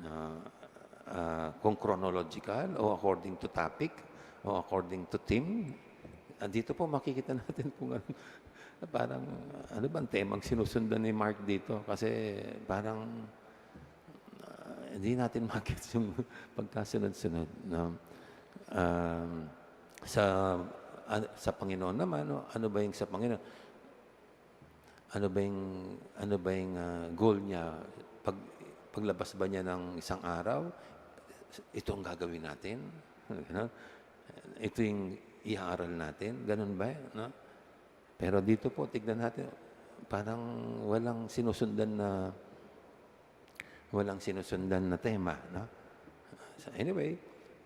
Na, ah, kung chronological o according to topic o according to theme, ah, dito po makikita natin kung ano, parang, ano bang temang sinusundan ni Mark dito? Kasi parang, ah, hindi natin ma-gets yung pagkasunod-sunod, no? Um, sa, ah, sa Panginoon naman, no? Ano ba yung sa Panginoon? Ano ba yung, ano ba yung, ah, goal niya? Pag, paglabas ba niya ng isang araw, ito ang gagawin natin? Ganon? Ito yung iaaral natin? Ganun ba? No? Pero dito po, tignan natin, parang walang sinusundan na, walang sinusundan na tema, no? So, anyway,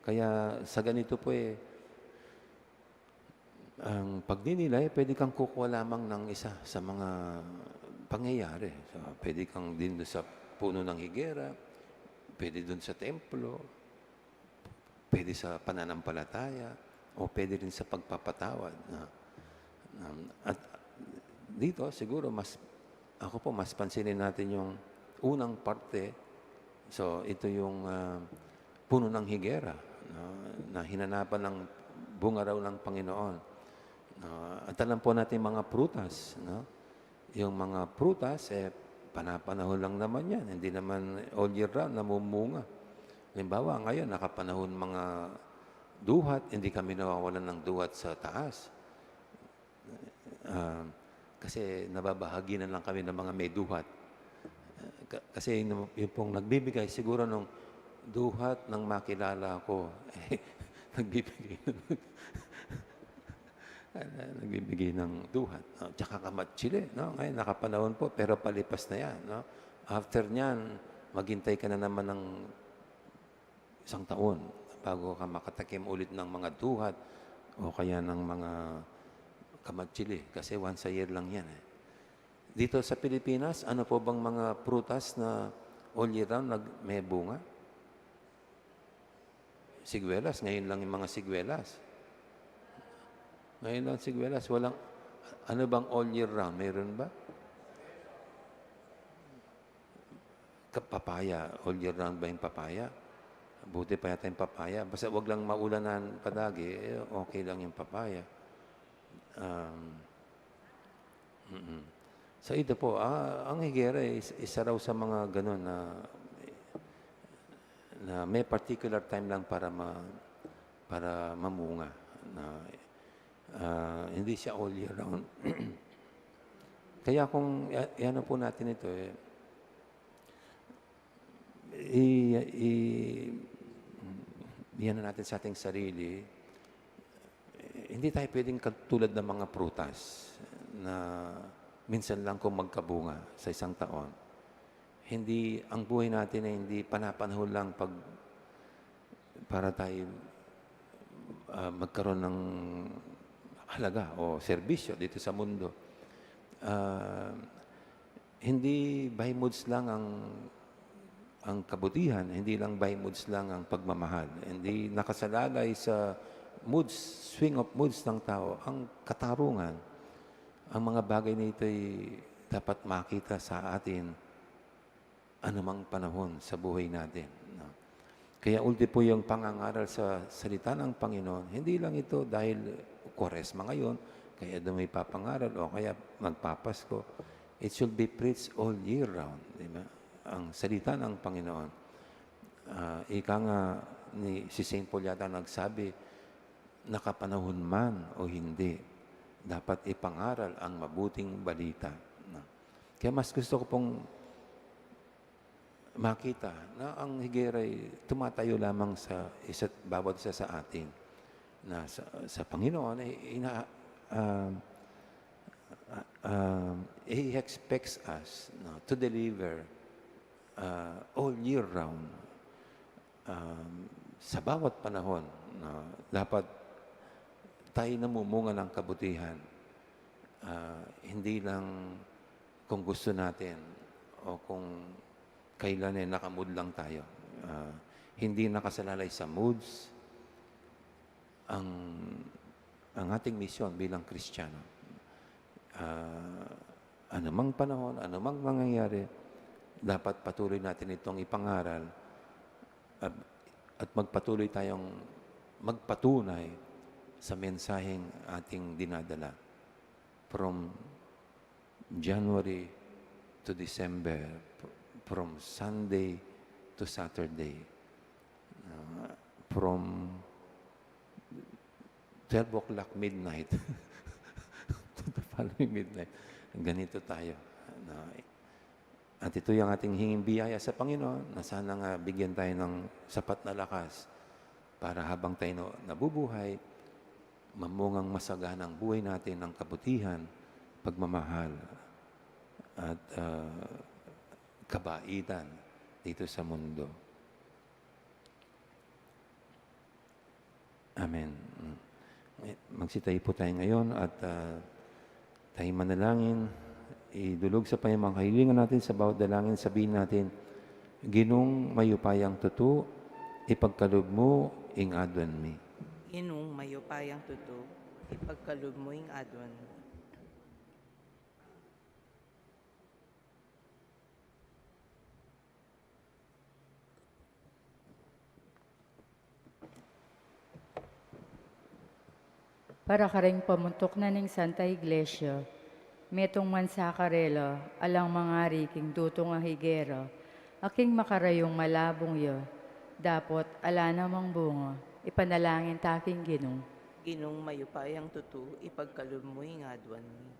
kaya sa ganito po, eh, ang pagninilay, pwede kang kukuha lamang ng isa sa mga pangyayari. So, pwede kang din doon sa puno ng higera, pwede doon sa templo, pwede sa pananampalataya, o pwede rin sa pagpapatawad, no? Um, at dito, siguro, mas, ako po, mas pansinin natin yung unang parte. So, ito yung, ah, puno ng higera, no? Na hinanapan ng bunga raw ng Panginoon. No? At alam po natin mga prutas, no? Yung mga prutas, eh, panapanahon lang naman yan. Hindi naman all year round namumunga. Halimbawa, ngayon, nakapanahon mga duhat, hindi kami nawawalan ng duhat sa taas. Ah, kasi nababahagi na lang kami ng mga may duhat. Ka-, kasi yun, yun pong nagbibigay siguro nung duhat ng makilala ko, eh, nagbibigay ng, nagbibigay ng duhat, no? Tsaka kamatsili, no? Ngayon, nakapanahon po, pero palipas na yan, no? After niyan, maghintay ka na naman ng isang taon. bago ka makatakim ulit ng mga duhat o kaya ng mga kamatsili, kasi once a year lang yan eh. Dito sa Pilipinas, ano po bang mga prutas na all year round nag-, may bunga? Siguelas, ngayon lang yung mga siguelas. Ngayon lang siguelas, walang, ano bang all year round? Mayroon ba? Ka-, papaya, all year round ba yung papaya? Buti pa yata yung papaya. Basta wag lang maulanan padagi, eh, okay lang yung papaya. Um, mm. So ito po, ah, ang higera ay is-, isa raw sa mga ganun na, na may particular time lang para ma-, para mamunga. Na, ah, hindi siya all year round. Kaya kung i-, i-ano po natin ito, eh, i-, i-, iyan natin sa ating sarili, eh, hindi tayo pwedeng katulad ng mga prutas na minsan lang kung magkabunga sa isang taon. Hindi, ang buhay natin ay hindi panapanahon lang pag, para tayo, ah, magkaroon ng halaga o serbisyo dito sa mundo. Ah, hindi by moods lang ang, ang kabutihan, hindi lang by moods lang ang pagmamahal. Hindi nakasalalay sa moods, swing of moods ng tao ang katarungan. Ang mga bagay na ito ay dapat makita sa atin anumang panahon sa buhay natin, no? Kaya ultimo yung pangangaral sa salita ng Panginoon, hindi lang ito dahil Kwaresma ngayon, kaya doon may papangaral o kaya magpapasko. It should be preached all year round, di ba? Ang salita ng Panginoon. Ah, ika nga ni si Saint Paul yata nagsabi, nakapanahon man o hindi, dapat ipangaral ang mabuting balita, no? Kaya mas gusto ko pong makita na ang higera ay tumatayo lamang sa isa't bawat isa sa atin, na sa, sa Panginoon ay ina-, ah, ah, ah, He expects us, no, to deliver, ah, all year round. Um, sa bawat panahon, no, dapat tayo namumunga ng kabutihan. Ah, hindi lang kung gusto natin o kung kailan, eh, nakamood lang tayo. Ah, hindi nakasalalay sa moods ang, ang ating misyon bilang Kristiyano. Ah, anumang panahon, anumang mangyayari, dapat patuloy natin itong ipangaral at, at magpatuloy tayong magpatunay sa mensaheng ating dinadala. From January to December, fr-, from Sunday to Saturday, uh, from twelve o'clock midnight to the following midnight. Ganito tayo. Na, at ito yung ating hinging biyaya sa Panginoon, na sana nga bigyan tayo ng sapat na lakas para habang tayo na-, nabubuhay, mamungang masaganang buhay natin ng kabutihan, pagmamahal, at, ah, kabaitan dito sa mundo. Amen. Mm. Eh, magsitayo po tayo ngayon at, ah, tayo manalangin. Idulog sa Panginoon mga kahilingan natin sa bawat dalangin. Sabihin natin, "Ginung mayupayang tutu, ipagkalub mu ing aduan mi." Ginung mayupayang tutu, ipagkalub mu ing aduan mi. Para karing pamuntuk na ning Santa Iglesia, metung man sa karela, alang mangari king dutung a higera, a king makarayung malabung ya, dapot ala namang bunga, ipanalangin ta king Ginu. Ginung mayupayang tutu, ipagkalub mu ing aduan mi.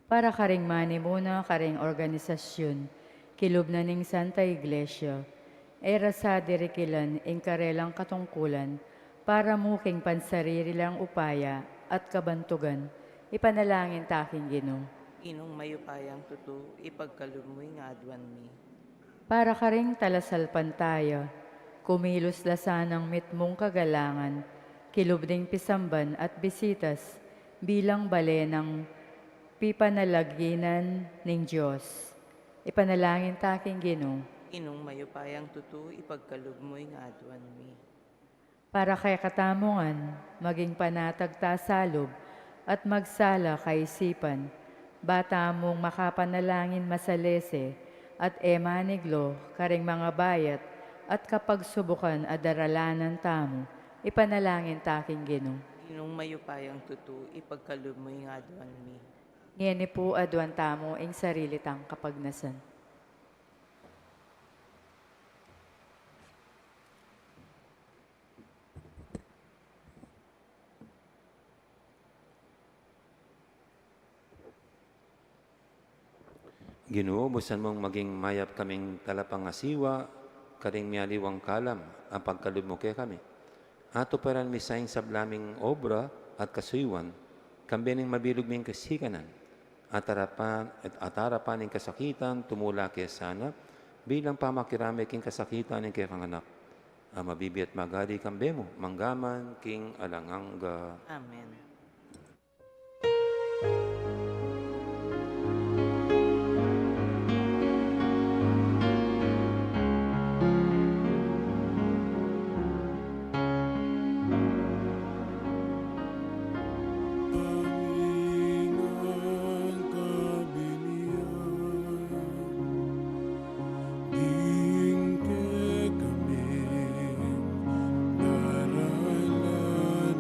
Para karing manimuna karing organisasyun, kilub na ning Santa Iglesia, e ra sa dirikilan ing karelang katungkulan, para mu king pansarili lang upaya at kabantugan, ipanalangin ta king Ginu. Ginung mayupayang tutu, ipagkalub mu ing aduan mi. Para karing talasalpantaya, Kumilos la sanang mitmung kagalangan, kilub ding pisamban at bisitas, bilang bale nang pipanalaginan ning Dios. Ipanalangin ta king Ginu. Ginung mayupayang tutu, ipagkalub mu ing aduan mi. Para kekatamu ngan, maging panatag ta sa lub at magsala kaisipan, ba tamung makapanalangin masalese at e maniglo karing mangabayat at kapagsubukan a daralanan tamu, ipanalangin ta king Ginu. Ginung mayupayang tutu, ipagkalub mu ing aduan mi. Ngeni pu aduan tamu ing sarili tang kapagnasan. Ginu, busan mung maging mayap kaming talapangasiwa karing mialiwang kalam a pagkalub mu kekami. At tuparan mi sa ing sabla ming obra at kasuyuan, kambe ning mabilug ming kasikanan, at arapan, at arapan ning kasakitan, tumula ke sana, bilang pamakirame king kasakitan ning kekang Anak, a mabibie at magari kambe mu, mangga man king alang angga. Amen. Ding kekami daralanan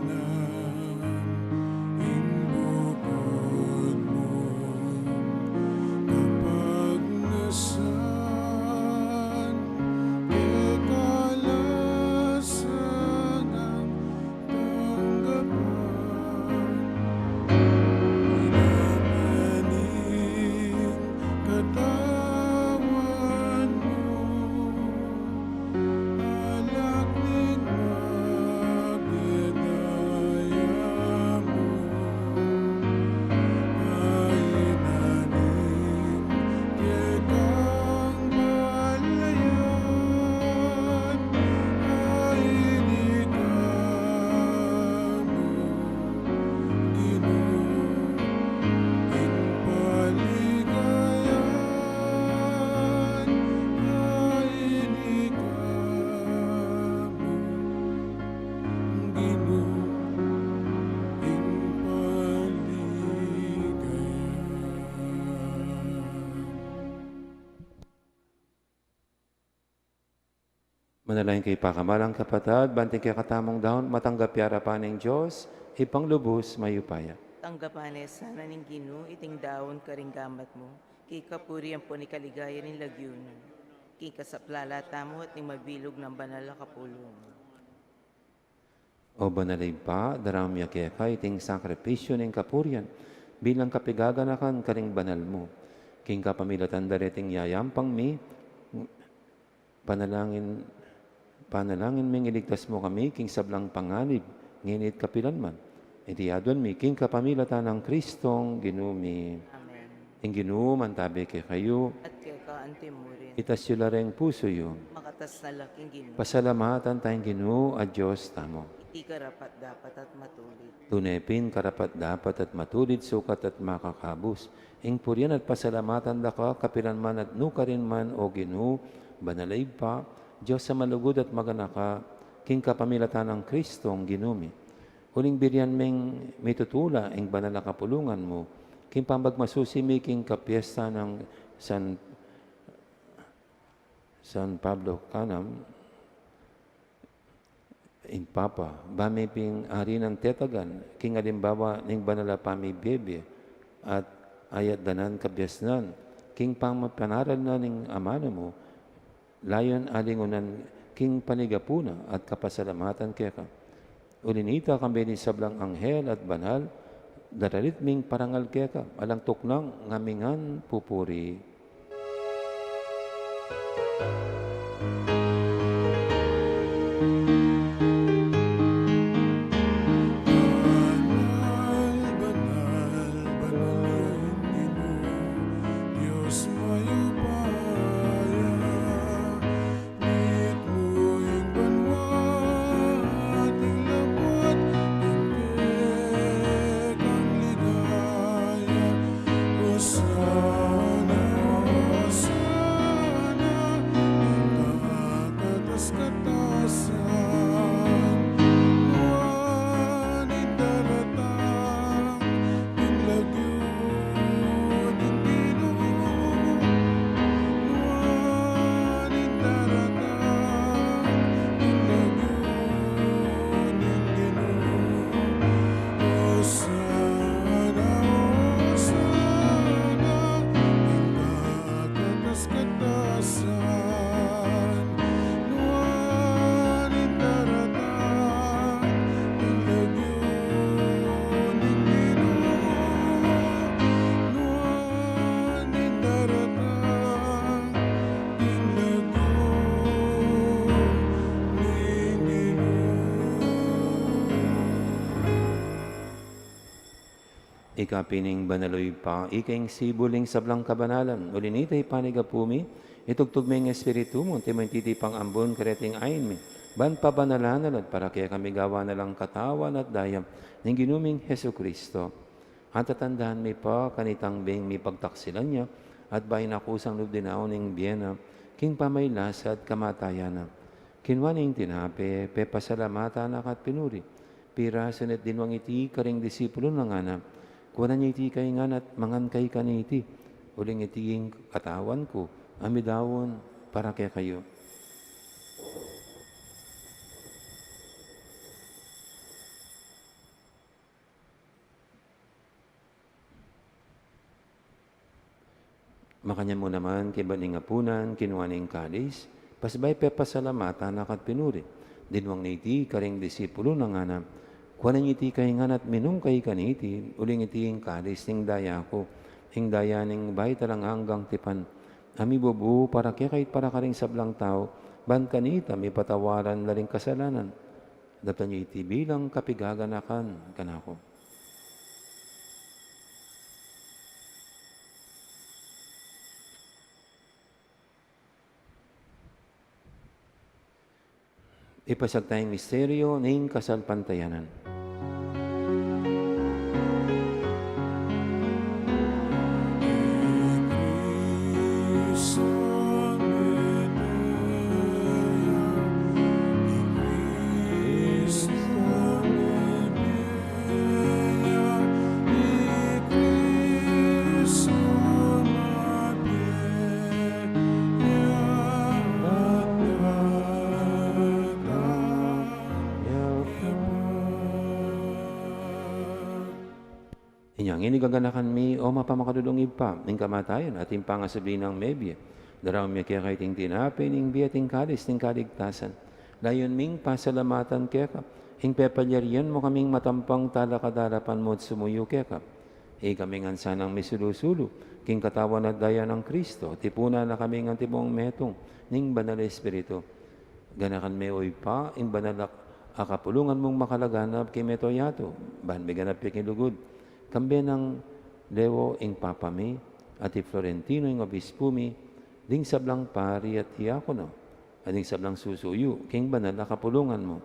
ing bukod mung kapagnasan, kekalasan ang tanggapan. Ina, ning katawan mu, alak ning mabie daya mu, a ina ning kekang balayan, a ini ka mu, Ginu, ing paligayan, a ini ka mu, Ginu, ing paligayan. Manalangin kayu pakamalan kung kapatad, ban iting kekatamung daun matanggap ya arapan ning Dios, Ibpang lubus mayupaya. Tanggapan na sana ning Ginu iting daun karing gamat mu, king kapurian ampon king kaligayan ning lagyu na, king kasaplalan tamu at ning mabilug nang banal a kapulungan. O Banal a Ibpa, daraun mi keka iting sakripisyu ning kapurian, bilang kapigaganakan karing banal mu. King kapamilatan da reting yayampang mi, panalangin, panalangin ming iligtas mu kami king sablang panganib, ngeni at kapilan man. Iti aduan mi king kapamilatan nang Kristong Ginu mi. Amen. Ing Ginu mantabi kekayu. At keka anti mu rin. Itas yu la ring pusu yu. Makatas na la king Ginu. Pasalamatan taya ing Ginu a Dios tamu. Iti karapat-dapat at matulid. Tune pin karapat-dapat at matulid, sukat at makakabus, ing purian at pasalamatan da ka kapilan man at nukarin man, O Ginu, Banal a Ibpa, Dios a malugud at maganaka, king kapamilatan nang Kristong Ginu mi. Uling birian ming mitutula ing banal a kapulungan mu, king pamagmasusi mi king kapiestan nang San, San Pablo Canam, ing Papa, ba mi pin ari nang tetagan, king alimbawa ning banal a pamibie-bie, at ayat da nang kabiasnan, king pamapanaral na ning amanu mu, layun alingunan king panigapu na at kapasalamatan keka. Uli nita, kambe ning sablang anghel at banal, daralit ming parangal keka, alang tuknang ngamingan pupuri. Banal, banal, banal ya ing Ginu, Dios mayupaya. Mitmu ing Ika pin ing banal, o Ibpa, ika ing sibul ning sablang kabanalan. Uli na nita, Ibpa, ning gapu mi, itubud me ing Espiritu mu, anti mo ing titipang ambun kareting ain mi, ban pabanalan na la at para kekami gawan na lang katawan at daya ning Ginu ming Jesucristo. At tatandahan mi pa kanitang beng mipagtaksilan ya, at bayu na kusang lub dinaun ing bie na, king pamagkasakit at kamatayan na. Kinua ne ing tinape, pepasalamatan na ka at pinuri. Pirasu ne at dinwang iti karing disipulu na, ngana: Kuanan ye iti kayu ngan at mangan kayu kaniti, uling iti ing katawan ku, a midaun para kekayu. Makanyan mu naman, kaybat ning apunan, kinua ne ing kalis, pasibayu pepasalamatan na ka at pinuri. Dinwang ne iti karing disipulu na, ngana: Kuanan ye iti kayu ngan at minum kayu kaniti, uling iti ing kalis ning daya ku, ing daya ning bayu at alang anggang tipan, a mibubu para kekayu at para karing sablang tau, ban kanita mipatawaran la ring kasalanan. Daptan ye iti bilang kapaganakan kanaku. Ipasiag taya ing misteryu ning kasalpantayanan. Inya ngeni gaganakan mi, o mapamakalulung Ibpa, ing kamatayan at ing pangasubli nang mebie. Daraun mi keka iting tinape ning bie at ing kalis ning kaligtasan. Layun ming pasalamatan keka ing pepalyarian mu kaming matampang talakad king arapan mu at sumuyu keka. Ikami ngan sanang misulu-sulu king katawan at daya nang Kristo, tipunan na kami ngan antimong metung ning Banal a Espiritu. Ganakan me, o Ibpa, ing banal a kapulungan mung makalaganap king mabilug a yatu, ban miganap ya king lugud. Kambe nang Leo ing Papa mi, at i Florentino ing Obispu mi, ding sablang pari at diakono, at ding sablang susuyu king banal a kapulungan mu.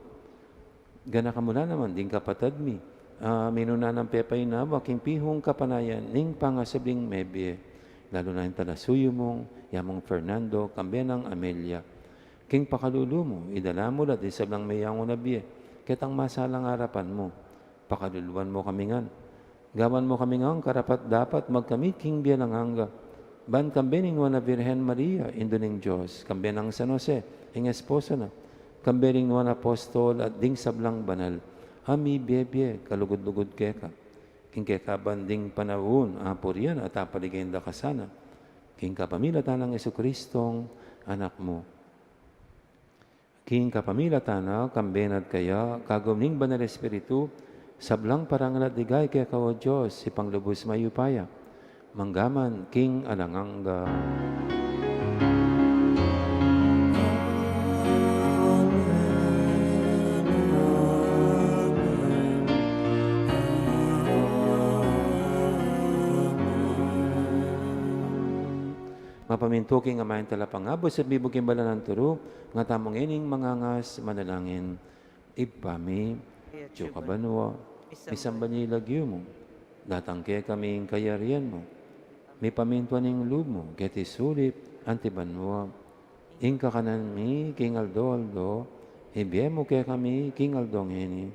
Ganakan mu la naman ding kapatad mi a minuna nang pepainawa king pihung kapanayan ning pangasubling mebie, lalu na ing talasuyu mung yamung Fernando, kambe nang Amelia. King pakalulu mu, idala mu la ding sablang meyangu na bie ketang masalang arapan mu. Pakaluluan mu kami ngan. Gawan mu kami ngan karapat-dapat magkamit king bie alang angga, ban kambe ning Nuan a Virgen Maria, Indu ning Dios, kambe nang San Jose, ing esposo na, kambe ring nuan a apostol at ding sablang banal a mibie-bie kalugud-lugud keka. King keka banding panaun, apurian at apaligayan da ka sana. King kapamilatan nang Jesucristong Anak mu. King kapamilatan na, kambe na at kaya, kagum ning Banal a Espiritu, sablang parangal at ligaya keka, o Dios, Ibpang lubus mayupaya, mangga man king alang angga. Mapamintu king Ama ing Talapangabus at mibug king banal a turu, ngatamu ngening mangangas manalangin. Ibpa mi, atsu ka banua, misamban ya ing lagyu mu, datang kekami ing kayarian mu, mipamintuan ing lub mu keti sulip anti banua. Ing kakanan mi king aldo-aldo, ibie mu kekami king aldo ngeni.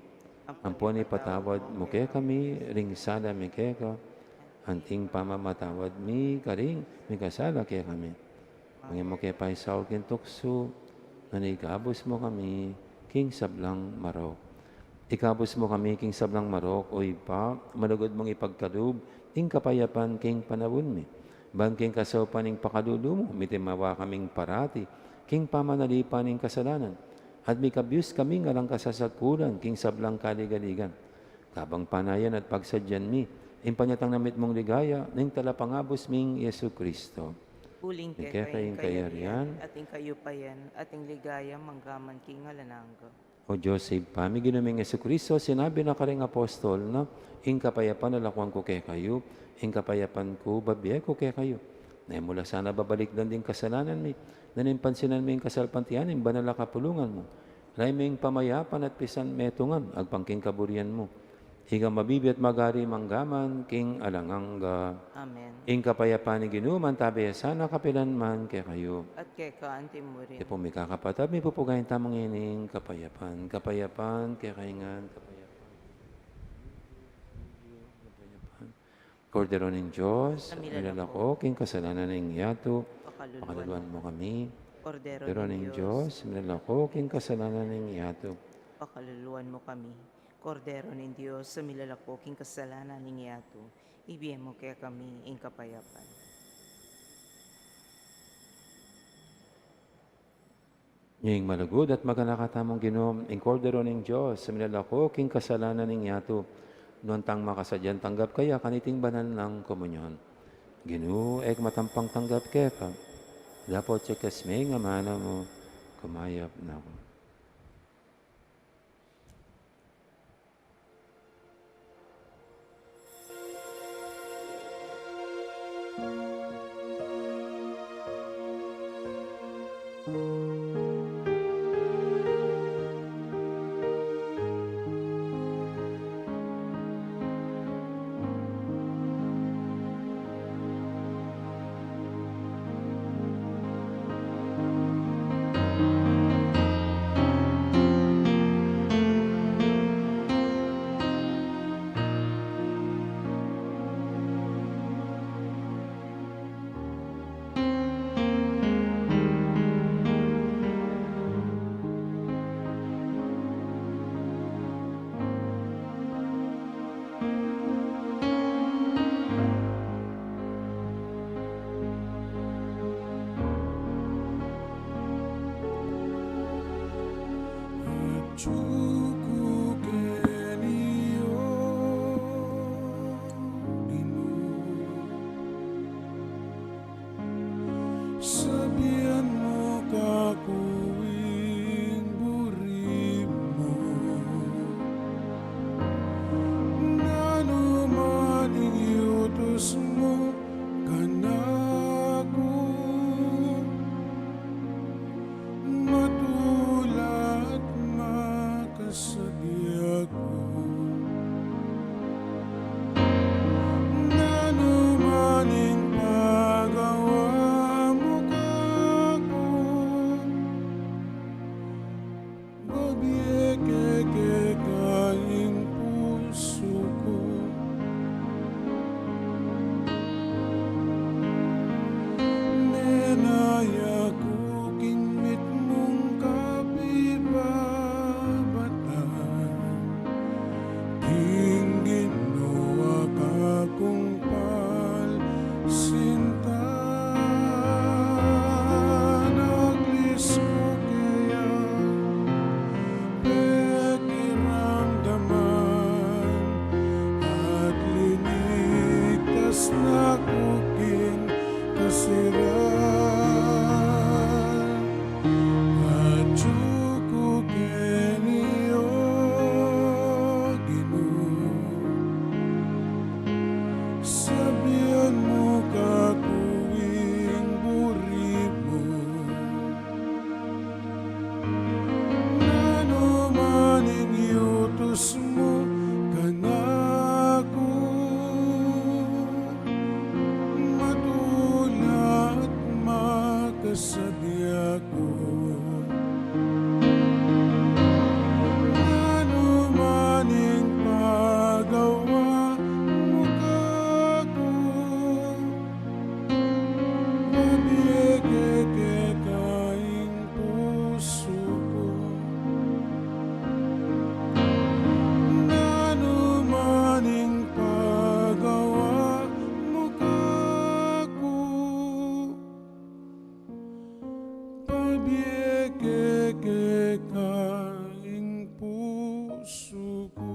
Ampon ipatawad mu kekami ring sala mi keka, anting pamamatawad mi karing mikasala kekami. Manga e mu ke paisaul king tuksu, nune ikabus mu kami king sablang marok. Ikabus mu kami king sablang marok, o Ibpa, malugud mung ipagkalub ing kapayapan king panaun mi. Ban king kasaupan ning pakalulu mu, mitimawa kaming parati king pamanalipan ning kasalanan, at mikabyus kaming alang kasasagkulan king sablang kaligaligan. Kabang panayan at pagsadyan mi ing panyatang na mitmung ligaya ning Talapangabus ming Jesucristo. Uling keka ing kayarian, at ing kayupayan, at ing ligaya mangga man king alang angga. O Dios Ibpa mi, Ginu ming Jesucristo, sinabi na karing apostol na, "Ing kapayapan lakuan ku kekayu, ing kapayapan ku babie ku kekayu." Na e mu la sana babalikdan ding kasalanan mi, nune pansinan mu ing kasalpantayanan ning banal a kapulungan mu. Lalam ning pamayapan at pisan metungan, agpang king kaburian mu. Ika mabibie at magari mangga man king alang angga. Amen. Ing kapayapan ning Ginu mantabe ya sana kapilan man kekayu. At keka anti mu rin. Ipu mi kakapatad, mipupugayan tamu ngening kapayapan. Kapayapan kekayu ngan, kapayapan. Kapayapan. Kordero ning Dios, a milalako king kasalanan ning yatu, pakaluluan mu kami. Kordero ning Dios, a milalako king kasalanan ning yatu. Pakaluluan mu kami. Kordero ning Dios, a milalako king kasalanan ning yatu, ibie mu kekami ing kapayapan. Ing malugud at maganaka tamung Ginu, ing Kordero ning Dios, a milalako king kasalanan ning yatu, nuan tang makasadyang tanggap kaya kaniting banal nang komunyon. Ginu, e ku matampang tanggap keka, dapot ya kaybat ing amanu mu, kumayap na ku. Atyu ku keni, O Ginu. Sabian mu kaku ing buri mu. Nanu man ing yutus mu kanaku, matula at makasadya ku. Nanu man ing pagawa mu kaku, babie ke keka ing pusu ku. Menaya ku king mitmung kabibabatan, king Ginu a kakung palsintan. Aglis ku keya, pekiramdaman, at linigtas na ku king kasiran. Atyu ku keni, O Ginu. Sabian mu kaku ing buri mu. Nanu man ing yutus mu kanaku, matula at makasadya ku. Nanu man ing pagawa mu kaku, babie ke keka ing pusu ku. Nanu man ing pagawa mu kaku, babie ke keka ing pusu ku.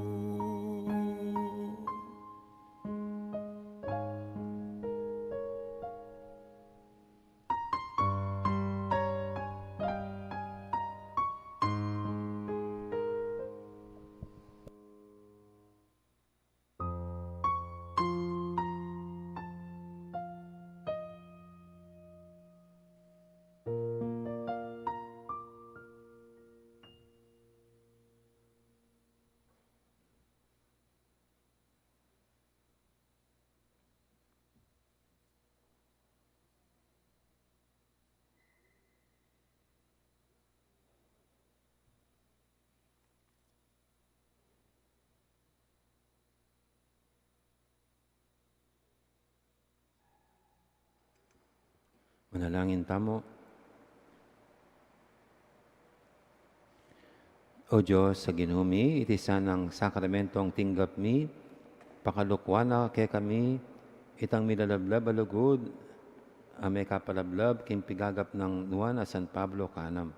Manalangin tamu. O Dios a Ginu mi, iti sanang sakramentong tinggap mi, pakalukwan na kekami itang milalablab a lugud a mekapalablab king pigagap nang Nuan a San Pablo kanam,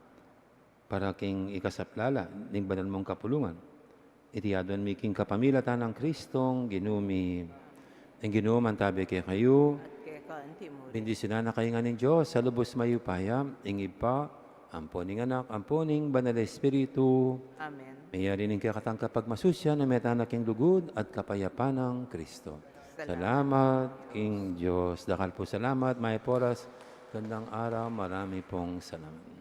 para king ikasaplala ning banal mung kapulungan. Iti aduan mi king kapamilatan nang Kristong Ginu mi. Ing Ginu mantabi kekayu. At keka antimu rin. Bendisyunan na kayu ngan ning Dios a lubus mayupaya, ing Ibpa, ampo ning Anak, ampo ning Banal a Espiritu. Amen. Meyari ning kekatang kapagmasusyan a mete na king lugud at kapayapan nang Kristo. Salamat. Salamat king Dios. Dakal pung salamat, mayap a oras, gandang araw, marami pong salamat.